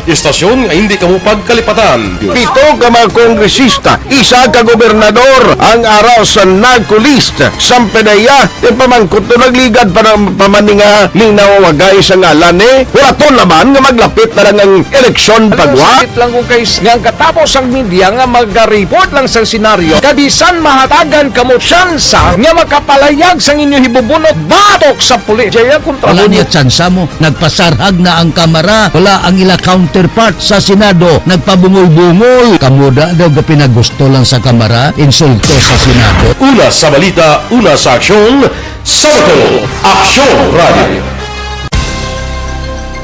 istasyon nga hindi kamo pagkalipatan. Pito ka mga kongresista, isa ka gobernador ang ara sa narco list sang PDEA. Kay pamangkot to, nagligad pa na, pa man ni nga ning nawawagay sa ngalan, eh. Wala to naman nga maglapit na lang ang eleksyon. Ano, pagwa? Sakit lang kung kay s-, nga ang katapos ang media nga maga-report lang sang senaryo, kag bisan mahatagan kamo tsansa nga makapalayag sang inyo hibubunot batok sa pulis. Jaya kontra. Wala mo niya tsansa mo. Nagpasarhag na ang Kamara. Wala ang ila counterpart sa Senado. Nagpabungol-bungol. Kamo da daw gapinagusto lang sa Kamara, insulto sa Senado. Una sa balita, una sa aksyon, sa Bacolod, Aksyon Radio.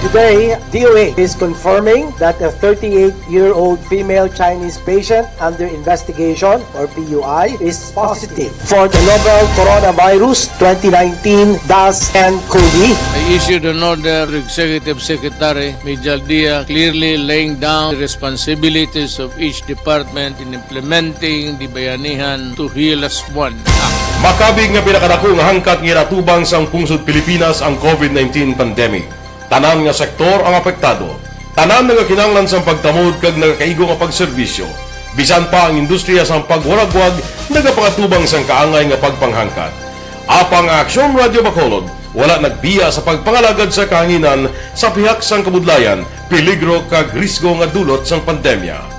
Today, D O A is confirming that a thirty-eight-year-old female Chinese patient under investigation, or P U I, is positive for the novel coronavirus twenty nineteen dash N COVID. I issued an order to Executive Secretary Mijal Dia, clearly laying down the responsibilities of each department in implementing the Bayanihan to Heal As One Act. Makabig nga pinakadako nga hangkat nga ginatubang sang pungsod Pilipinas ang COVID nineteen pandemic. Tanan nga sektor ang apektado. Tanan nagakinahanglan sang pagtamod kag nagakaigo nga pagserbisyo. Bisan pa ang industriya sang pagwaragwag nagapangatubang sang kaangay nga pagpanghangkat. Apang ang Aksyon Radio Bacolod wala nagbiya sa pagpangalagad sa kahanginan sa pihak sang kabudlayan, peligro kag risgo nga dulot sang pandemya.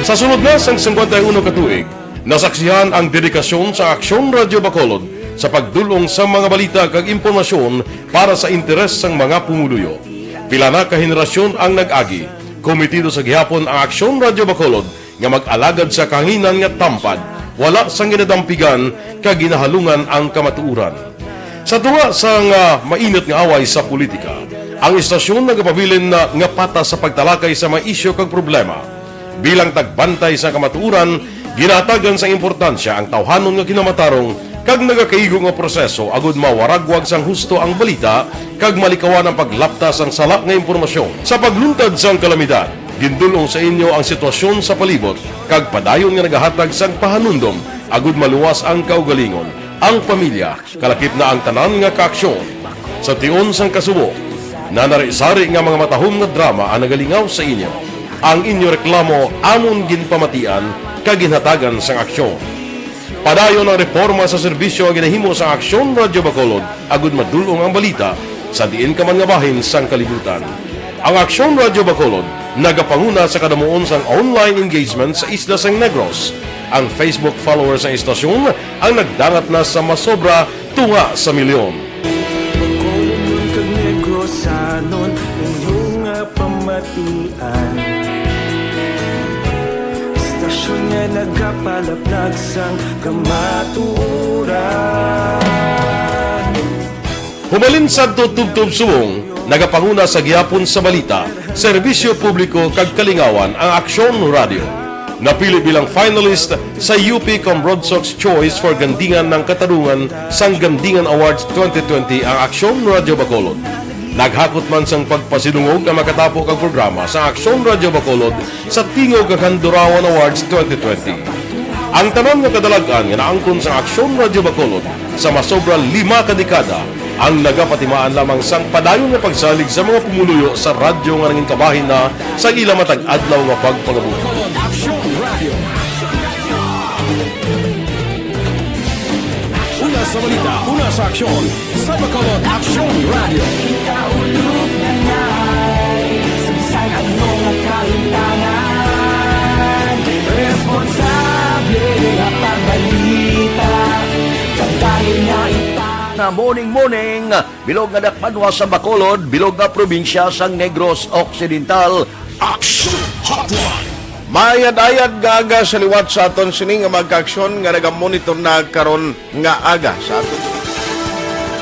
Sa sulod na sang singkwenta y uno ka tuig, nasaksihan ang dedikasyon sa Aksyon Radio Bacolod sa pagdul-ong sa mga balita kag impormasyon para sa interes sang mga pumuluyo. Pila na ka henerasyon ang nag-agi. Komitido sa gihapon ang Aksyon Radio Bacolod nga mag-alagad sa kahanginan nga tampad, wala sang ginadampigan kag ginahalungan ang kamatuoran. Sa tunga sang, ah, mainit nga away sa politika, ang istasyon nagapabilin na nga patas sa pagtalakay sa mga isyu kag problema. Bilang tagbantay sa kamatuoran, ginahatagan sang importansya ang tawhanon nga kinamatarong kag nagakaigo nga proseso agud mawaragwag sang husto ang balita kag malikawan ang paglapta sang sala nga impormasyon. Sa pagluntad sang kalamidad, gindul-ong sa inyo ang sitwasyon sa palibot kag padayon nga nagahatag sang pahanumdom agud maluwas ang kaugalingon, ang pamilya, kalakip na ang tanan nga kaaksyon. Sa tion sang kasubo, nanari-sari nga mga matahom nga drama ang nagalingaw sa inyo. Ang inyo reklamo amon ginpamatian kag ginhatagan sang aksyon. Padayon ang reporma sa serbisyo nga ginahimo sang Aksyon Radio Bacolod agud madul-ong ang balita sa diin ka man nga bahin sang kalibutan. Ang Aksyon Radio Bacolod nagapanguna sa kadamuon sang online engagement sa isla sang Negros. Ang Facebook followers sang istasyon ang nagdangat na sa masobra tunga sa milyon. Bacolodnon kag Negrosanon, inyo nga pamatian. Istasyon nga nagapalaplag sang kamatuoran. Humalin sadto tubtob subong, nagapanguna sa gihapon sa balita, serbisyo publiko kag kalingawan ang Aksyon Radio. Napili bilang finalist sa U P Cambrodsoc's Choice for Gandingan ng Katarungan sang Gandingan Awards twenty twenty ang Aksyon Radio Bacolod. Naghakot man sang pagpasidungog ang makatapo kag programa sa Aksyon Radio Bacolod sa Tingog kag Handurawan Awards twenty twenty. Ang tanan nga kadalag-an nga naangkon sang Aksyon Radio Bacolod sa masobra lima ka dekada ang nagapatimaan lamang sang padayon nga pagsalig sa mga pumuluyo sa radyo nga nangin kabahin na sa ila matag adlaw nga pagpangabuhi. Aksyon Radio. Balita, una sa aksyon, sa Bacolod Aksyon Radio. Kita ulog na nai, sa bisan ano nga kahimtangan, responsable nga pagbalita, kag dayon nga ipang- Na morning, morning, bilog nga dakpanwa sa Bacolod, bilog nga probinsya sang Negros Occidental. Aksyon Hotline. Mayad-ayad nga aga sa liwat sa aton sini nga mga kaaksyon nga nagamonitor na karon nga aga sa aton.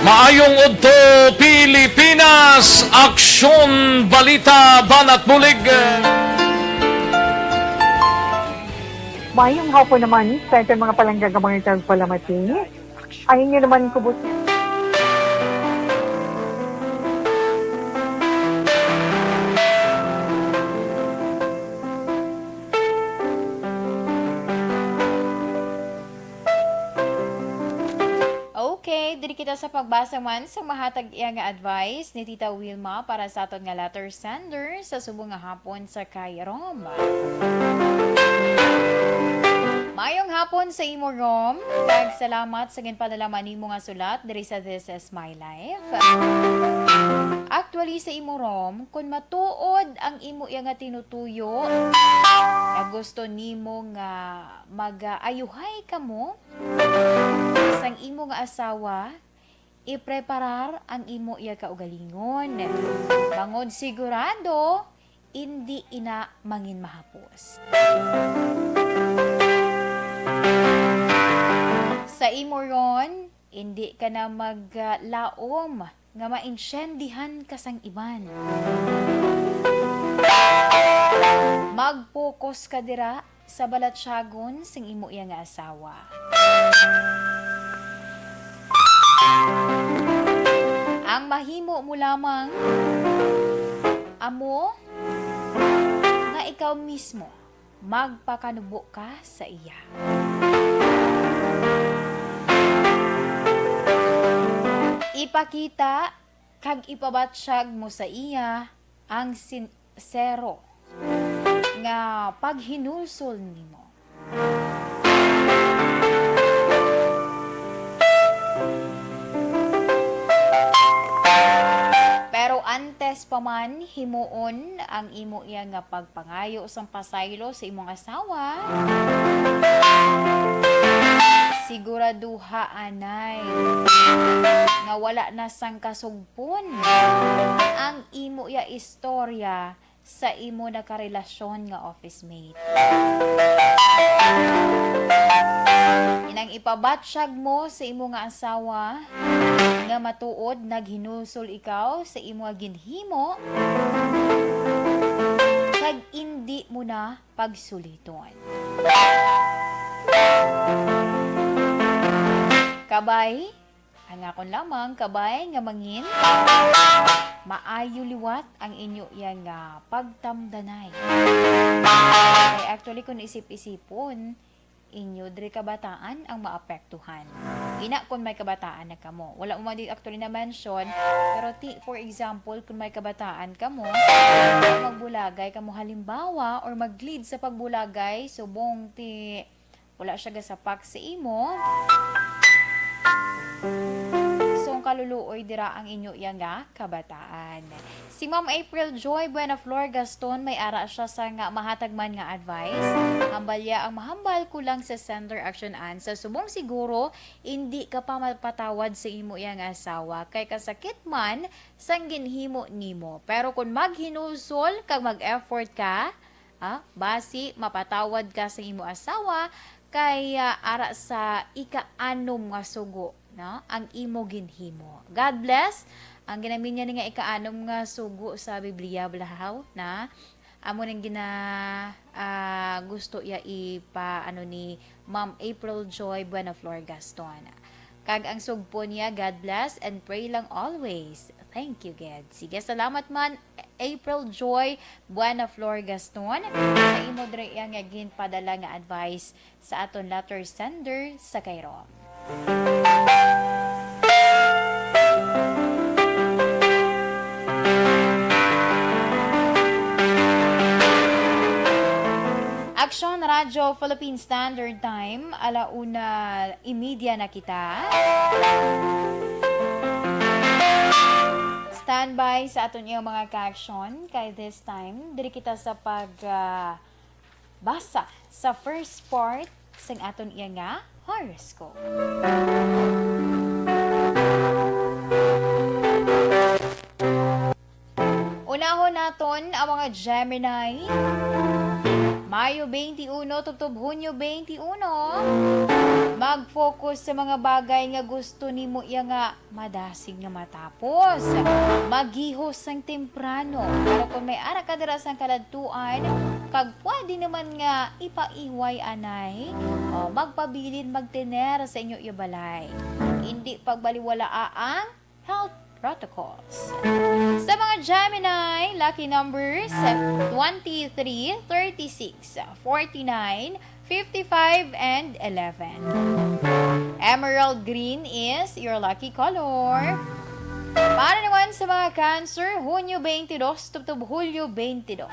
Maayong udto, Pilipinas! Aksyon, balita, banat bulig. Maayong hapon naman sa aton mga palangga nga mga tagpalamati. Ang inyo naman kubos. Okay, diri kita sa pagbasa man sa mahatag iya nga advice ni Tita Wilma para sa aton nga letter sender sa subong nga hapon sa kay Rom. Mayong hapon sa imo, Rom, kag salamat sa ginpadala man nimo nga sulat diri sa This Is My Life. Actually, sa imo, Rom, kun matuod ang imo iya nga tinutuyo, nga gusto nimo nga mag-ayuhay kamo sang imo nga asawa, ipreparar ang imo iya kaugalingon, bangod sigurado indi ina mangin mahapos. Sa imo ron, indi ka na maglaom nga maintiendihan ka sang iban. Mag-focus ka dira sa balatyagon sing imo iya nga asawa. Ang mahimo mo lamang amo nga ikaw mismo magpakanubo ka sa iya. Ipakita kag ipabatyag mo sa iya ang sinsero nga paghinulsol nimo. Pero antes pa man himuon ang imo iya nga pagpangayo sang pasaylo sa imong asawa, siguraduha anay nga wala na sang kasugpon ang imo iya istorya sa imo nakarelasyon nga office mate. Inang ipabatyag mo sa imo nga asawa nga matuod naghinulsol ikaw sa imo nga ginhimo, kag indi mo na pagsuliton. Kabay, ang akon lamang kabay nga mangin, maayo liwat ang inyo iya nga pagtamdanay. Kay actually, kung isip-isipon, inyo diri kabataan ang maapektuhan. Ina, kung may kabataan na kamo. Wala mo man di actually na-mention, pero ti, for example, kung may kabataan kamo, magbulagay kamo halimbawa or mag-lead sa pagbulagay, subong ti wala siya gasapak sa imo. So, ang kaluluoy dira ang inyo iya nga kabataan. Si Ma'am April Joy Buenaflor Gaston, may ara siya sa nga mahatag man nga advice. Hambal ya ang mahambal, kulang sa sender action an. Sa subong siguro, indi ka pa mapatawad sa imo iya nga asawa. Kay kasakit man sang ginhimo nimo. Pero kung maghinulsol kag mag-effort ka, ah, basi mapatawad ka sa imo asawa kay, ah, ara sa ika-anom nga sugo, no, ang imo ginhimo. God bless. Ang ginaminya ni nga ika-anom nga sugo sa Biblia, balahaw na. Amo nang gina-, ah, gusto iya ipa-, ano, ni Ma'am April Joy Buenaflor Gaston. Kag ang sugpo niya, "God bless and pray lang always." Thank you, gid. Sige, salamat man, April Joy Buenaflor Gaston, sa imo diri nga ginpadala nga advice sa aton letter sender sa Cairo. Aksyon Radyo Philippine Standard Time, ala una imedya na kita. Standby sa aton iyang mga ka-action, kay this time, diri kita sa pag, ah, basa sa first part sang aton iya nga horoscope. Unahon naton ang mga Gemini. Mayo twenty-one tubtob Hunyo twenty-one. Mag-focus sa mga bagay nga gusto nimo iya nga madasig nga matapos. Maghihos sang temprano. Pero kung may ara ka dira sang kaladtuan, kag pwede naman nga ipaiway anay, o magpabilin magtener sa inyo iya balay. Hindi pagbaliwalaa ang health protocols. Sa mga Gemini, lucky numbers, twenty-three, thirty-six, forty-nine, fifty-five, and eleven. Emerald green is your lucky color. Para naman sa mga Cancer, Hunyo twenty-two tubtob Hulyo twenty-two.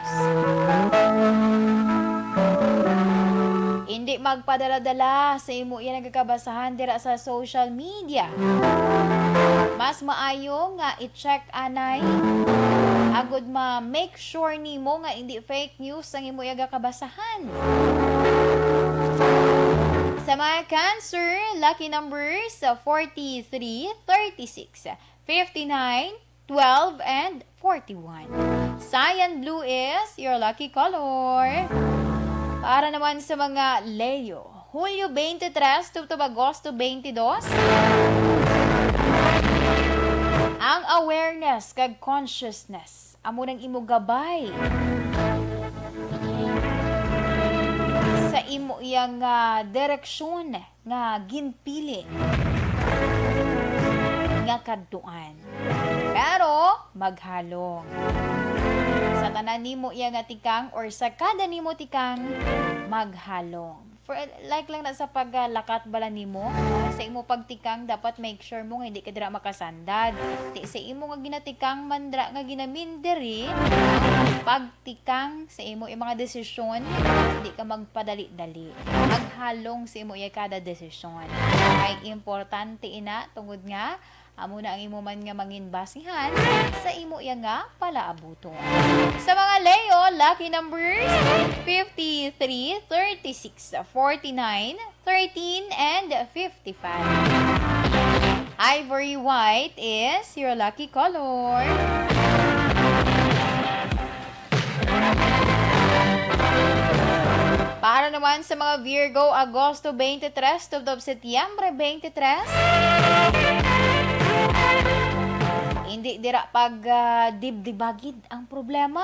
Hindi magpadala-dala sa imo iya nga kabasahan dira sa social media. Mas maayo nga i-check anay agud ma-make sure nimo nga hindi fake news ang imo iya nga kabasahan. Sa mga Cancer, lucky numbers, forty-three, thirty-six, fifty-nine, twelve, and forty-one. Cyan blue is your lucky color. Para naman sa mga Leo, Hulyo twenty-three tubtob Agosto twenty-two, ang awareness kag consciousness amo nang imo gabay sa imo iya nga direksyon nga ginpili nga kadtuan. Pero maghalong. Sa tanan nimo iya nga tikang or sa kada nimo tikang, maghalong. For, like lang na sa paglakat bala nimo, sa imo pagtikang, dapat make sure mo nga hindi ka dira makasandad. Ti sa imo nga ginatikang man dira nga ginamindiri, pagtikang sa imo, imo mga desisyon, hindi ka magpadali-dali. Maghalong sa imo iya kada desisyon. Ay importante ina, tungod nga amo na ang imo man nga mangin basihan sa imo iya nga palaabuton. Sa mga Leo, lucky numbers, fifty-three, thirty-six, forty-nine, thirteen, and fifty-five. Ivory white is your lucky color. Para naman sa mga Virgo, Agosto twenty-three tubtob Setyembre twenty-three, hindi dira pag, ah, dibdibagid ang problema,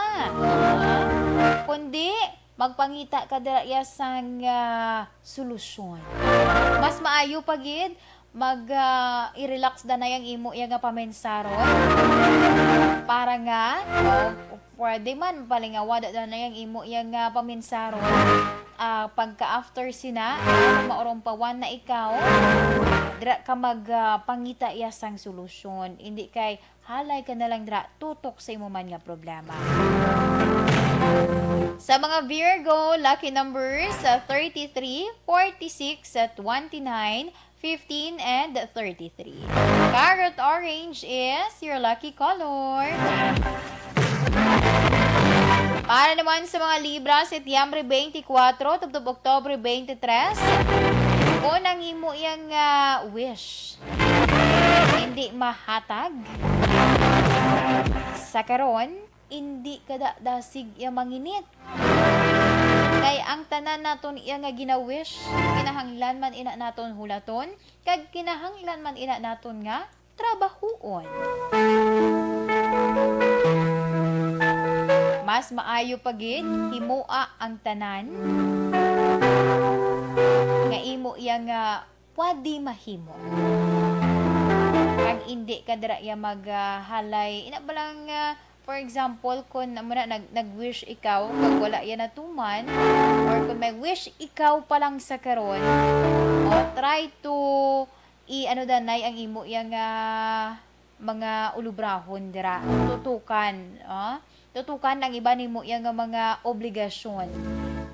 kundi magpangita ka dira iya sang, ah, solusyon. Mas maayo pa gid mag, ah, i-relax danay ang imo iya nga paminsaron para nga, o pwede man palingawada danay ang imo iya nga paminsaron, ah, pagka after sina, kung maurumpawan na ikaw, dira ka mag, ah, pangita iya sang solusyon. Hindi kay halay ka na lang dira tutok sa imo man nga problema. Sa mga Virgo, lucky numbers, ah, thirty-three, forty-six, ah, twenty-nine, fifteen, and thirty-three. Carrot orange is your lucky color. Para naman sa mga Libra, Setyembre twenty-four tubtob Oktubre twenty-three, kung ang imo iyang, ah, wish hindi mahatag sa karon, hindi ka da dasig iya manginit. Kay ang tanan naton iya nga gina-wish, kinahanglan man ina naton hulaton, kag kinahanglan man ina naton nga trabahuon. Mas maayo pa gid himoa ang tanan nga imo iya nga pwede mahimo. Kag indi ka dira iya mag, ah, halay. Ina ba lang, ah, for example, kung amo na, nag-, nag-wish ikaw, kag wala iya natuman, or kung may wish ikaw pa lang sa karon, o try to i-, ano danay ang imo iya nga mga ulubrahon dira. Tutukan, ah. Tutukan ang iba nimo iya nga mga obligasyon.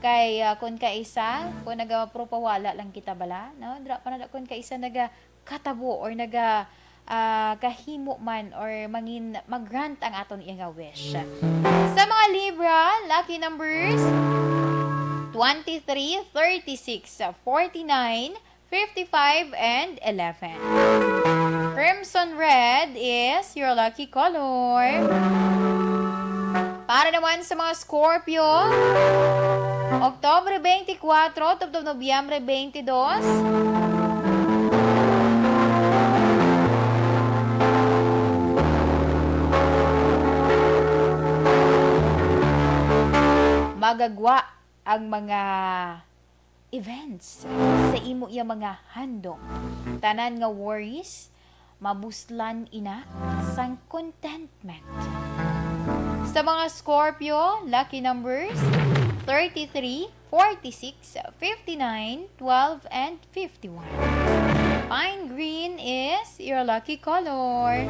Kay, ah, kun kaisa, kun naga-propawala lang kita bala, no? Dira pa na kun kaisa naga katabo or naga, ah, kahimo man or mangin-, mag-grant ang aton iya nga wish. Sa mga Libra, lucky numbers, twenty-three, thirty-six, forty-nine, fifty-five, and eleven. Crimson red is your lucky color. Para naman sa mga Scorpio, Oktubre twenty-four, tubtob Nobyembre twenty-two. Magagwa ang mga events sa imo iya mga handom. Tanan nga worries, mabuslan ina sang contentment. Sa mga Scorpio, lucky numbers, thirty-three, forty-six, fifty-nine, twelve, and fifty-one. Pine green is your lucky color.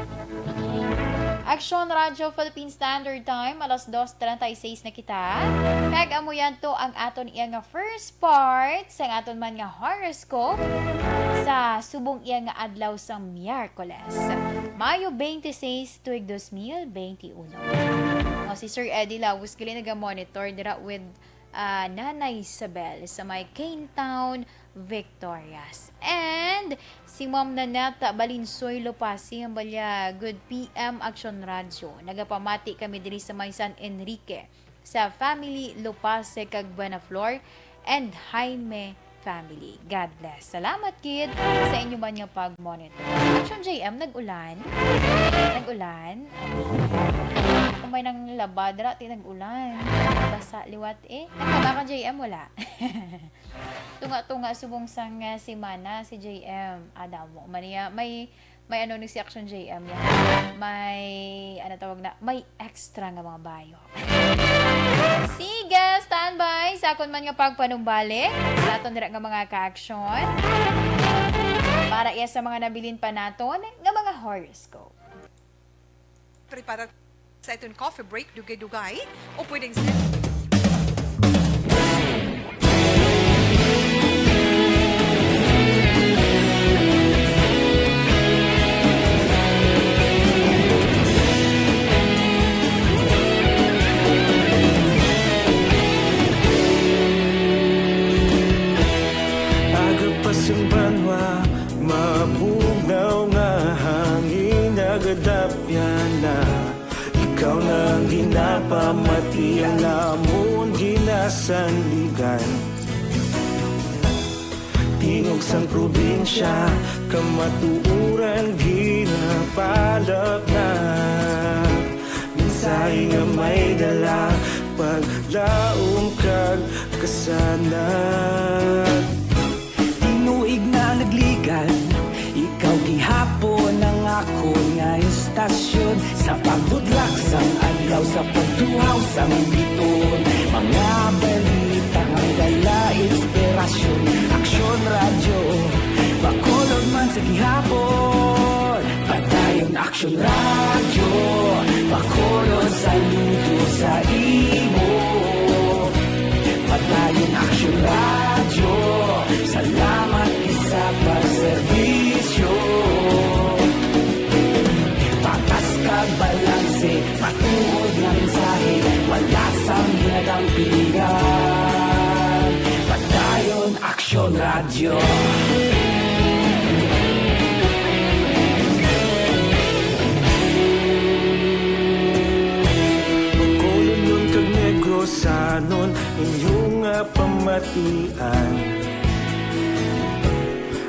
Aksyon Radyo Philippine Standard Time, alas dos treinta y seis na kita. Kag amo yan to ang aton iya nga first part sa aton man nga horoscope sa subong iya nga adlaw sa Miyerkules, Mayo twenty-six, tuig dos mil twenty-uno. O, si Sir Eddie Lawis gali naga-monitor dira with, ah, Nanay Isabel sa may Cane Town, Victorias. And si Ma'am Nanette Balinsoy Lopasi, ang balya, good P M Action Radio. Nagapamati kami diri sa may San Enrique, sa family Lopase kag Buenaflor and Jaime family. God bless. Salamat, kid, sa inyo man nga pag-monitor. Action J M, nag-ulan? Nag-ulan? Kung may nang labadra, ti nag-ulan. Basa liwat eh. Nagkabaka J M, wala. Tunga-tunga subong sang, ah, semana si J M. Adamo man niya. May, may ano ni si Action J M yan. May, ano tawag na, may extra nga mga bayo. Sige, standby sa akon man nga pagpanumbalik sa aton dira nga mga ka-action. Para iya sa mga nabilin pa naton nga mga horoscope. Prepara sa iton coffee break, dugay-dugay, o pwedeng Aga pa sang banwa, mabugnaw nga hangin nagadapyan na. Ikaw na ang ginapamati, ang amon ginasandigan. Tingog sang probinsya, kamatuoran ginapalapnag. Mensahe nga may dala, paglaom kag kasanag. Tinuig na nagligan, ikaw gihapon ang akon nga estasyon. Sa pagbudlak sang adlaw, sa pagtuhaw sang bituon, mga balita nga dala inspirasyon. Aksyon Radyo, Bacolod man sa gihapon. Padayon Aksyon Radyo, Bacolod, saludo sa imo. Padayon Aksyon Radyo, salamat gid sa pagserbisyo. Patas kag balanse, matuod nga mensahe, wala sang ginadampigan. Padayon Aksyon Radyo. Bacolodnon kag Negrosanon, inyo nga pamatian.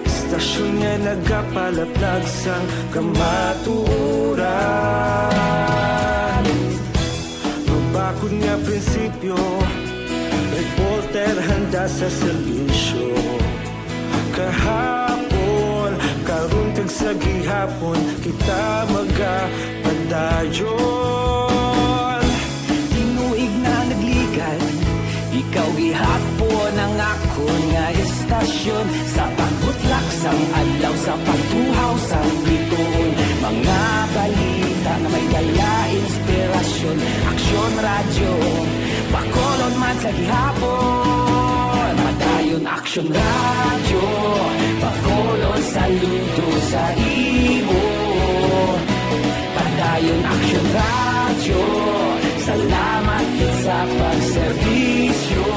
Estasyon nga nagapalaplag sang kamatuoran. Mabakod nga prinsipyo, reporter handa sa serbisyo. Kahapon, karon kag sa gihapon, kita magapadayon. Tinuig na nagligan, ikaw gihapon ang akon nga estasyon. Sa pagbutlak sang adlaw, sa pagtuhaw sang bituon, mga balita nga may dala inspirasyon. Aksyon Radyo, Bacolod Man sa gihapon, Padayon Aksyon Radyo, Bacolod, saludo sa imo. Padayon Aksyon Radyo, salamat gid sa pagserbisyo.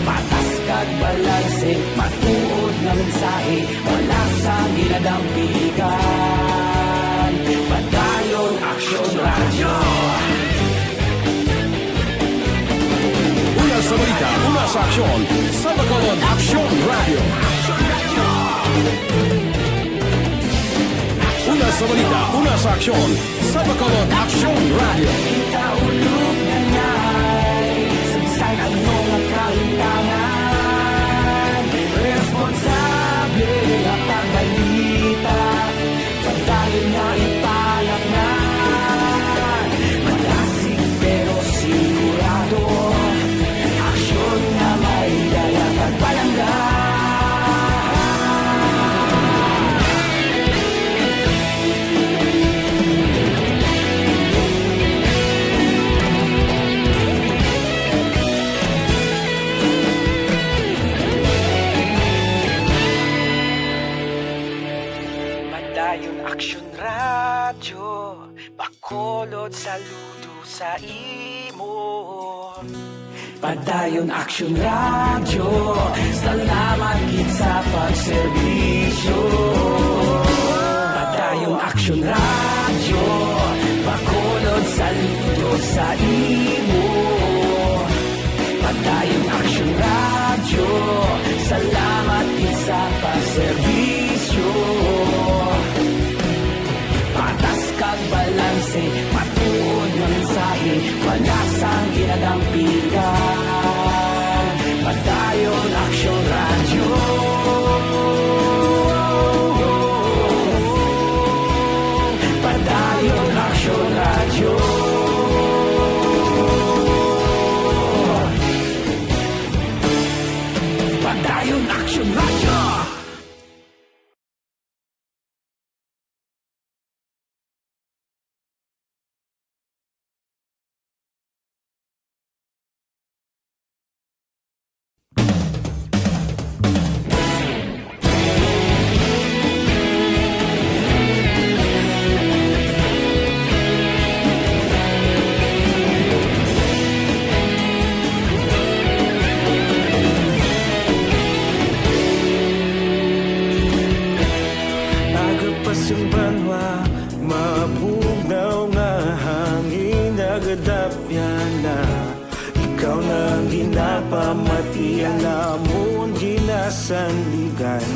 Patas kag balanse, matuod nga mensahe, wala sang ginadampigan. Padayon Aksyon Radyo. Una sa balita, una sa aksyon, sa Bacolod Aksyon Radyo. Una sa balita, una sa aksyon, sa Bacolod Aksyon Radyo. Kita ulog na ngay, sa bisan ano nga kahintangan, responsable nga pagbalita, padayon nga ipalaknag. Madasig pero sigurado, aksyon nga may dala kag palangga. Padayon Aksyon Radyo, Bacolod, saludo sa imo. Padayon Aksyon Radyo, salamat gid sa pagserbisyo. Padayon Aksyon Radyo, Bacolod, saludo sa imo. Padayon Aksyon Radyo, salamat gid sa pagserbisyo. Patas kag balanse, matuod nga mensahe, wala sang ginadampigan. Padayon Aksyon Radyo. Padayon Aksyon Radyo. Padayon Aksyon Radyo. Aga pa sang banwa, mabugnaw nga hangin nagadapyan na. Ikaw na ang ginapamati, ang amon ginasandigan.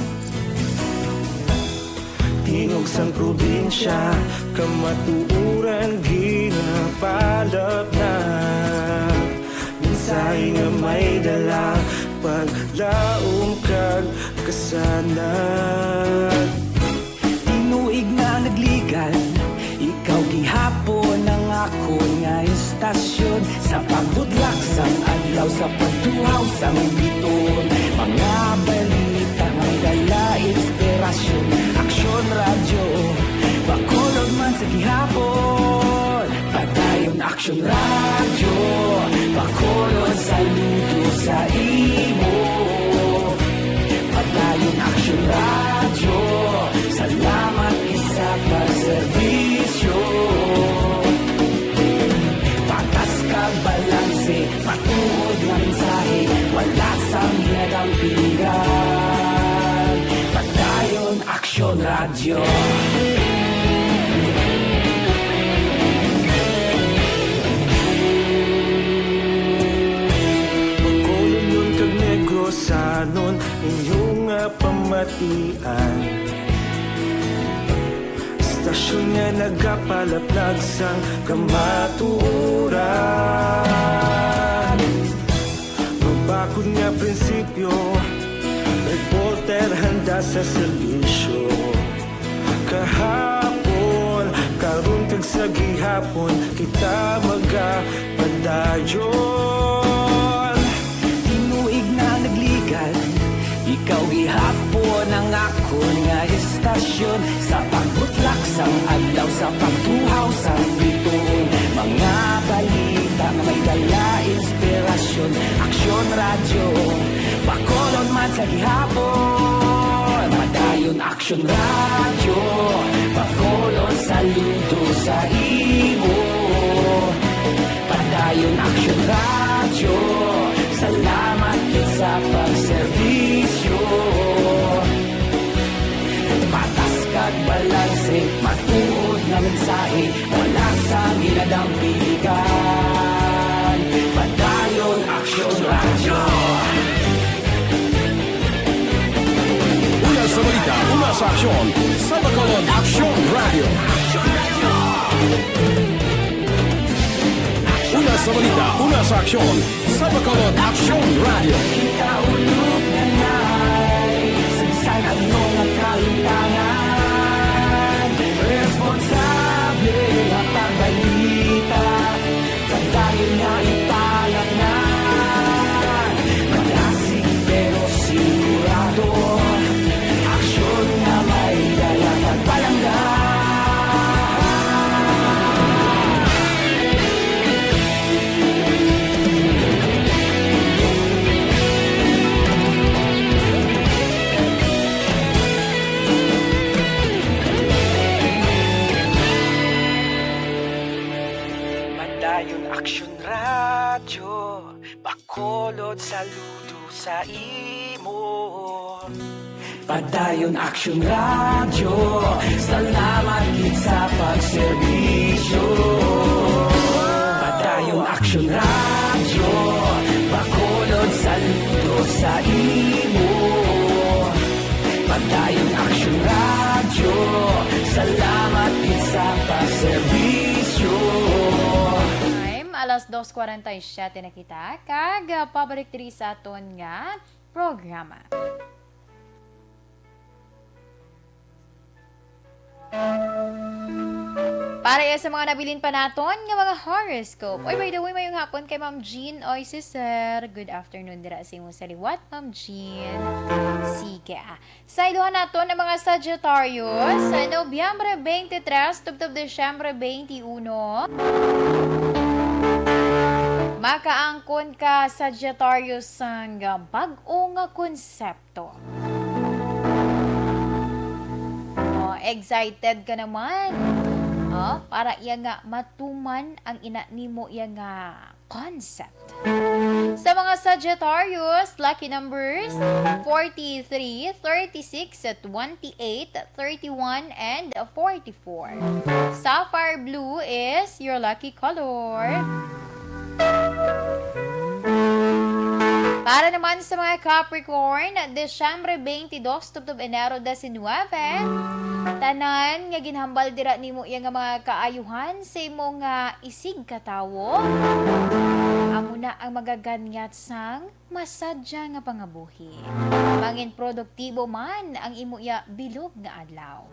Tingog sang probinsya, kamatuoran ginapalapnag. Mensahe nga may dala, paglaom kag kasanag. Tinuig na nagligad, ikaw gihapon ang akon nga istasyon. Sa pagbutlak sang adlaw, sa pagtuhaw sang biton, mga balita may dala inspirasyon. Aksyon Radyo, Bacolod man sa gihapon. Padayon Aksyon Radyo, Bacolod, saludo sa imo. Padayon Aksyon Radyo, salamat gid sa pagserbisyo. Patas kag balanse, matuod nga mensahe, wala sang ginadampigan. Padayon Aksyon Radyo. Bacolodnon kag Negrosanon, inyo nga pamatian. Istasyon nga nagapalaplag sang kamatuoran. Mabakod nga prinsipyo, reporter handa sa serbisyo. Kahapon, karon kag sa gihapon, kita magapadayon. Tinuig na nagligad, ikaw gihapon ang akon nga istasyon. Sa pagbutlak sang adlaw, sa pagtuhaw sang biton, mga balita nga may Aksyon Radyo, Bacolod man sa gihapon. Padayon Aksyon Radyo, Bacolod saludo sa imo. Padayon Aksyon Radyo, salamat gid sa pagserbisyo. Patas kag balanse, matuod nga mensahe, wala sang ginadampigan. Padayon Aksyon Radyo. Una sa balita, una sa aksyon, sa Bacolod Aksyon Radyo. Una sa balita, una sa aksyon, sa Bacolod Aksyon Radyo. Kita ulog na nay, saysay ang mga kalutangan. Responsable nga pagbalita, padayon nga ipalaknan. Malasig pero sigurado, aksyon nga may dala kag palangga. Padayon Aksyon Radyo, Bacolod saludo sa imo. Padayon Aksyon Radyo, salamat gid sa pagserbisyo. Padayon Aksyon Radyo, Bacolod saludo sa imo. Padayon Aksyon Radyo, salamat gid sa pagserbisyo. Time, alas dos cuarenta y siete na kita, kag, ah, pabalik diri sa aton nga programa. Para ya sa mga nabilin pa naton nga mga horoscope. Oy, by the way, mayong hapon kay Ma'am Jean. Oy, si Sir. Good afternoon dira sa imo sa liwat, Ma'am Jean. Sige, ah. Sa iluhan naton ang mga Sagittarius, sa Nobyembre twenty-three tubtob Disyembre twenty-one, makaangkon ka, Sagittarius, sang bag-o nga konsepto. Oh, excited ka naman. Oh, para iya nga matuman ang ina nimo iya nga concept. Sa mga Sagittarius, lucky numbers forty-three, thirty-six, twenty-eight, thirty-one, and forty-four. Sapphire blue is your lucky color. Para naman sa mga Capricorn, Disyembre twenty-two tubtob Enero diecinuebe, tanan nga ginhambal dira nimo iya nga mga kaayuhan sa imo nga isigkatawo, amo na ang magaganyat sang masadya nga pangabuhi. Mangin produktibo man ang imo iya bilog nga adlaw.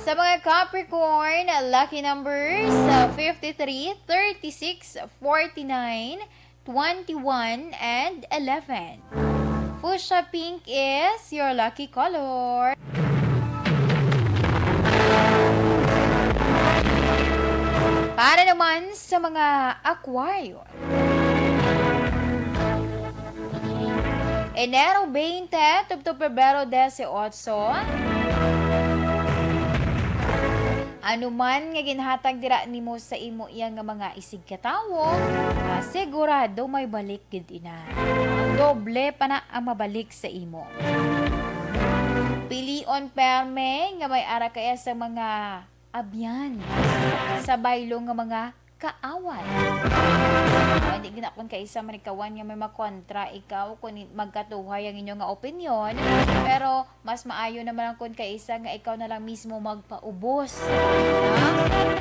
Sa mga Capricorn, lucky numbers, uh, fifty-three, thirty-six, forty-nine, twenty-one, and eleven. Fuchsia pink is your lucky color. Para naman sa mga Aquarius, Enero twenty tubtob Pebrero dieciocho. Ano man nga ginhatag dira nimo sa imo iya nga mga isigkatawo, ah, sigurado may balik gid ina. Doble pa na ang mabalik sa imo. Pilion perme nga may ara kaya sa mga abyan, sa baylo nga mga kaaway. O, hindi gid akon kaisa manikawan nga may makontra ikaw kung i-, magkatuhay ang inyo nga opinyon, pero mas maayo naman ang kun kaisa nga ikaw na lang mismo magpaubos. Ha?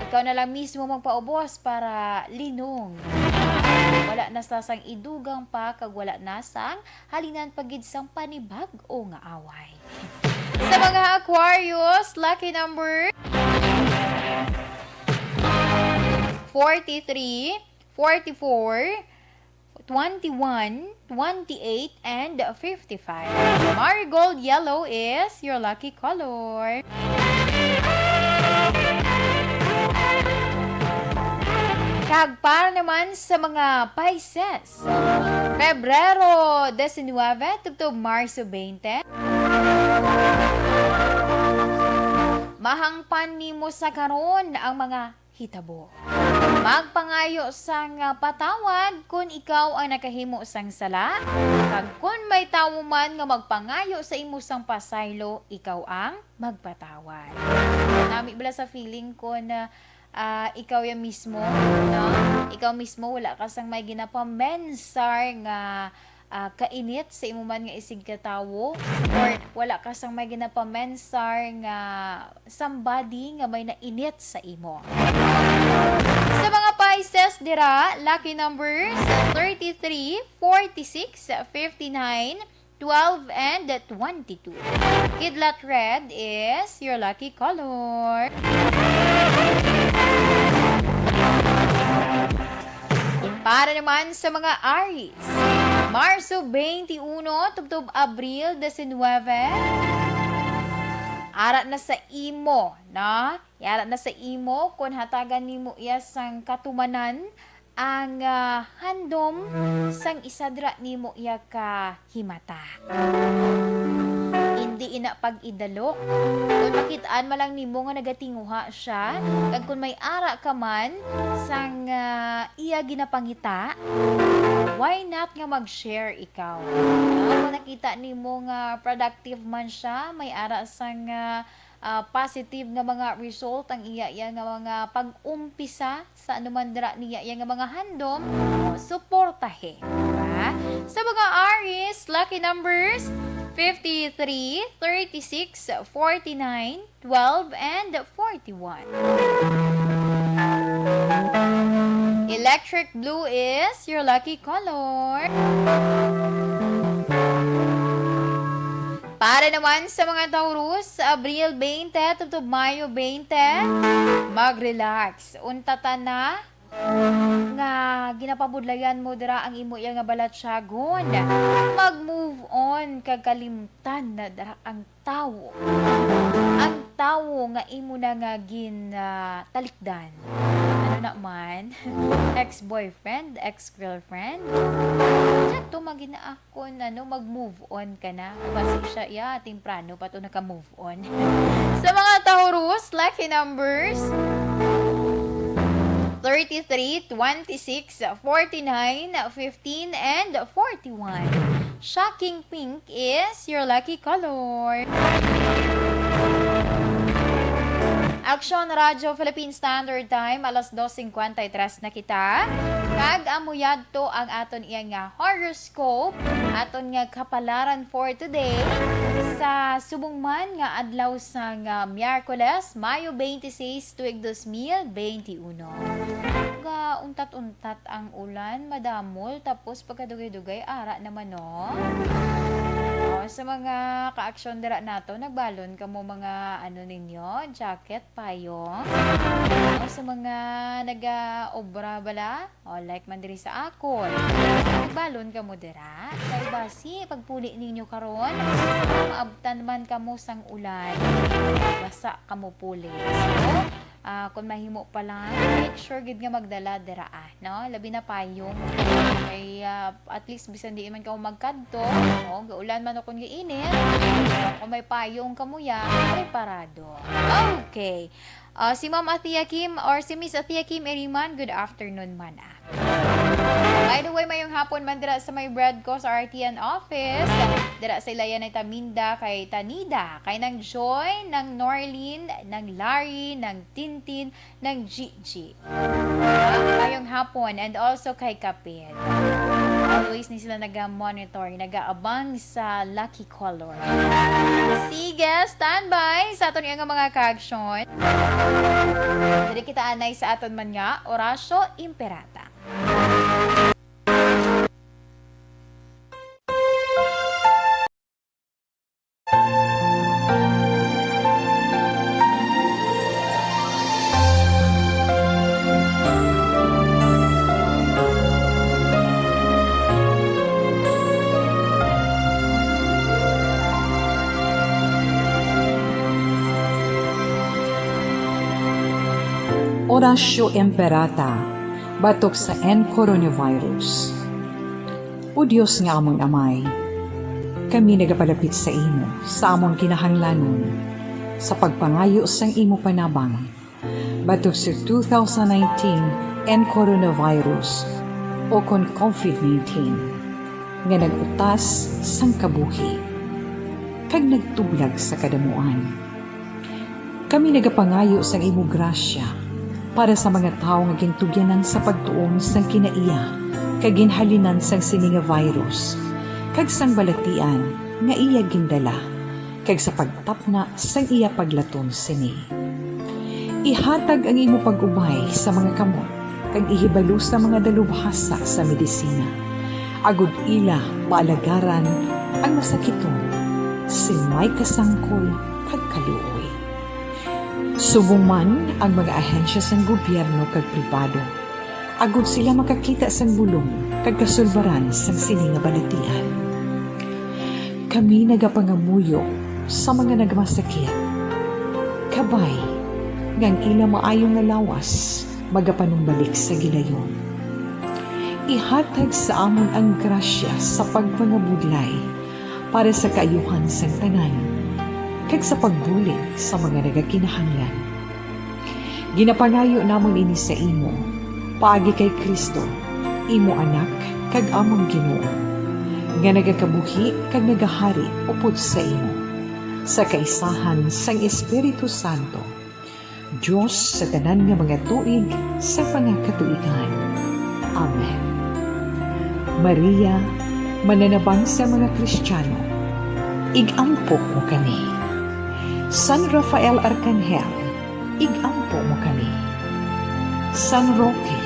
Ikaw na lang mismo magpaubos para linong. Wala na sa sang idugang pa, kag wala na sang halinan pa gid sang panibag-o nga away. Sa mga Aquarius, lucky number forty-three, forty-four, twenty-one, twenty-eight, and fifty-five. Marigold yellow is your lucky color. Kag para naman sa mga Pisces, Pebrero diecinuebe tubtob Marso twenty, mahangpan nimo sa karon ang mga hitabo. Magpangayo sang patawad kon ikaw ang nakahimo sang sala, kag kon may tawo man nga magpangayo sa imo sang pasaylo, ikaw ang magpatawad. Nami bala sa feeling ko na, ah, ikaw ya mismo, no? Ikaw mismo, wala ka sang may ginapamensar nga, ah, kainit sa imo man nga isigkatawo, or wala ka sang may ginapamensar nga somebody nga may nainit sa imo. Sa mga Pisces dira, lucky numbers thirty-three, forty-six, fifty-nine, twelve, and twenty-two. Kidlat red is your lucky color. Para naman sa mga Aries, Marso twenty-one tubtob Abril diecinuebe, ara na sa imo, na? Ara na sa imo kon hatagan nimo iya sang katumanan ang, ah, handom sang isa dira nimo iya ka himata. Indi ina pag-idalo. Kon makit-an man lang nimo nga nagatinguha siya, kag kon may ara ka man sang, ah, iya ginapangita, why not nga mag-share ikaw? Ah, kon nakita nimo nga productive man siya, may ara sang, ah, ah, positive nga mga result ang iya, iya nga mga pag-umpisa sa anuman dira niya, iya nga mga handom, suportahi, di ba? Sa mga Aries, lucky numbers fifty-three, thirty-six, forty-nine, twelve, and forty-one. Electric blue is your lucky color. Para naman sa mga Taurus, Abril twenty tubtob Mayo twenty, mag-relax. Untat na nga ginapabudlayan mo dira ang imo iya nga balatyagon. Mag-move on kag kalimtan na dira ang tawo. Ang tawo nga imo na nga gin, ah, talikdan. Ano na man? Ex-boyfriend, ex-girlfriend? Diyan to magina-, ah, kung ano, mag-move on ka na. Basi siya, ya, temprano pa to naka-move on. Sa mga Taurus, lucky numbers, thirty-three, twenty-six, forty-nine, fifteen, and forty-one. Shocking pink is your lucky color. Aksyon Radyo Philippine Standard Time, alas dos cincuenta y tres na kita. Kag amo yadto ang aton iya nga horoscope, aton nga kapalaran for today, sa subong man nga adlaw sang, ah, Miyerkules, Mayo twenty-six, tuig dos mil twenty-uno. Ga untat-untat ang ulan, madamol, tapos pagkadugay-dugay, ara naman, no? O, sa mga kaaksyon dira nato, nagbalon kamo mga ano ninyo, jacket, payong. O, sa mga nagaobra bala, o, like man diri sa akon, nagbalon kamo dira. Kay basi, pagpuli ninyo karon, maabtan man kamo sang ulan. Basa kamo puli. So, ah, kung mahimo pa lang, make sure gid nga magdala dira, ah, no? Labi na payong. Kay, ah, at least, bisan di man ka magkadto, no? Gaulan man o kung gainit, kung may payong ka mo ya, preparado. Okay. Ah, si Ma'am Athea Kim or si Miss Athea Kim Eriman, good afternoon man, ah. By the way, mayong hapon man dira sa may Bread Co sa R T N office. Dira sa Ilayan ay Taminda, kay Tanida, kay nang Joy, nang Norlin, nang Larry, nang Tintin, nang Gigi. Ah, mayong hapon, and also kay Kapit. Always ni sila naga-monitor, nagaabang sa Lucky Color. Sige, standby sa aton nga mga kaaksyon. Diri kita anay sa aton man nga Orasyo Imperata. Orasyo Imperata. Batok sa N coronavirus. O Dios nga amon Amay, kami nagapalapit sa imo sa amon kinahanglanon sa pagpangayo sang imo panabang batok sa two thousand nineteen N coronavirus, o kon COVID nineteen, nga nag-utas sang kabuhi kag nagtublag sa kadamuan. Kami nagapangayo sang imo grasya para sa mga tawo nga gintugyanan sa pagtuon sang kinaiya kag ginhalinan sang sini nga virus, kag sang balatian nga iya gindala, kag sa pagtapna sang iya paglaton sini. Ihatag ang imo pag-ubay sa mga kamot kag ihibalo sa mga dalubhasa sa medisina, agod ila maalagaran ang masakiton sing may kasangkol kag kaluoy. Subong man ang mga ahensya sang gobyerno kag pribado, agod sila makakita sang bulong kag kasulbaran sang sini nga balatian. Kami nagapangamuyo sa mga nagmasakit. Kabay nga ang ila maayo nga lawas magapanumbalik sa gilayon. Ihatag sa amon ang grasya sa pagpangabudlay para sa kaayuhan sang tanan, kag sa pagbulig sa mga nagakinahanglan. Ginapangayo namon ini sa imo, paagi kay Cristo, imo Anak kag amon Ginoo, nga nagakabuhi kag nagahari upod sa imo, sa kaisahan sang Espiritu Santo, Dios sa tanan nga mga tuig sa mga katuigan. Amen. Maria, mananabang sa mga Kristiano, ig-ampo mo kami. San Rafael Arcangel, ig-ampo mo kami. San Roque,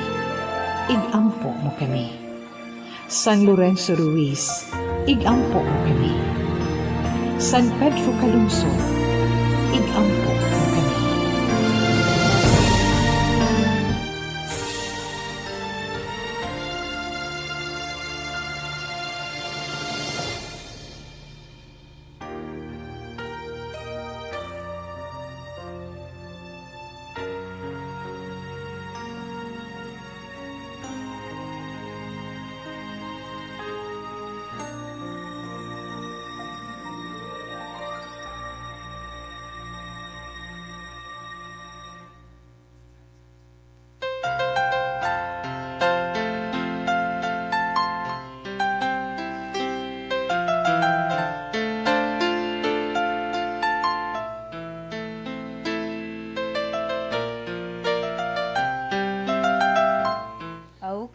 ig-ampo mo kami. San Lorenzo Ruiz, ig-ampo mo kami. San Pedro Calungsod, ig-ampo mo kami.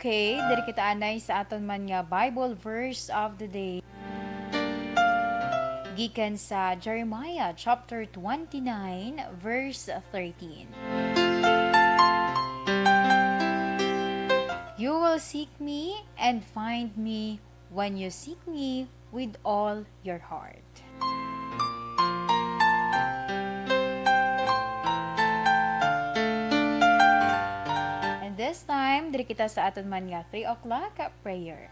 Okay, diri kita anay sa aton man nga Bible verse of the day. Gikan sa Jeremiah chapter twenty-nine, verse thirteen. You will seek me and find me when you seek me with all your heart. And this time, diri kita sa aton man nga three o'clock prayer.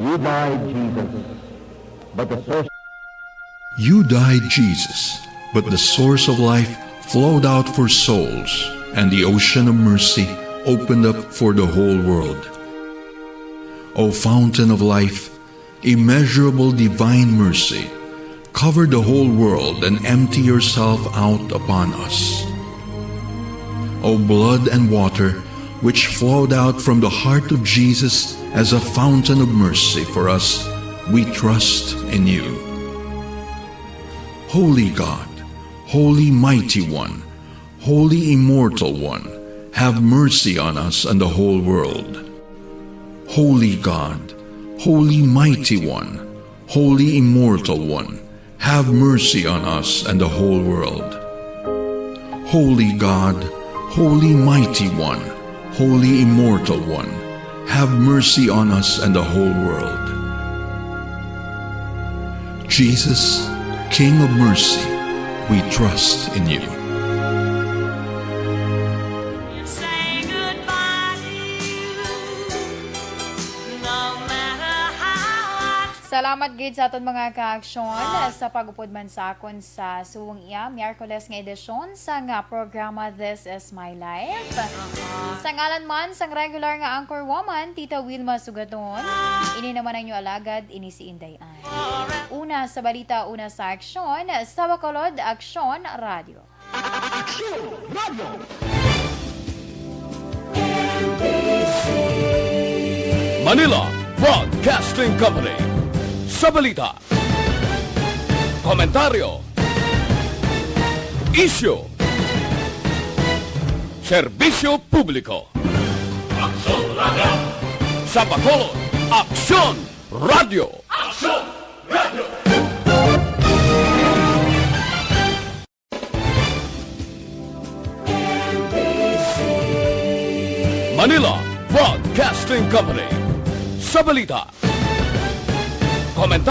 You died, Jesus, but the source You died, Jesus, but the source of life flowed out for souls, and the ocean of mercy opened up for the whole world. O fountain of life, immeasurable divine mercy, cover the whole world and empty yourself out upon us. O blood and water, which flowed out from the heart of Jesus as a fountain of mercy for us, we trust in you. Holy God, Holy Mighty One, Holy Immortal One, have mercy on us and the whole world. Holy God, Holy Mighty One, Holy Immortal One, have mercy on us and the whole world. Holy God, Holy Mighty One, Holy Immortal One, have mercy on us and the whole world. Jesus, King of mercy, we trust in you. Say goodbye. Salamat gid sa aton mga kaaksyon sa pag-upod man sa akon sa subong iya Miyerkules nga edisyon sa nga programa This Is My Life. Sa ngalan man sang regular nga anchor woman, Tita Wilma Sugaton, ini naman ang inyo alagad, ini si Inday Ann. Una sa balita, una sa aksyon, sa Bacolod, Aksyon Radio. Aksyon Radio. Manila Broadcasting Company. Sa balita, komentaryo, isyu, serbisyo publiko. Aksyon Radio. Sa Bacolod, Aksyon Radio. Aksyon Radio. Manila Broadcasting Company. Sa balita, komentaryo,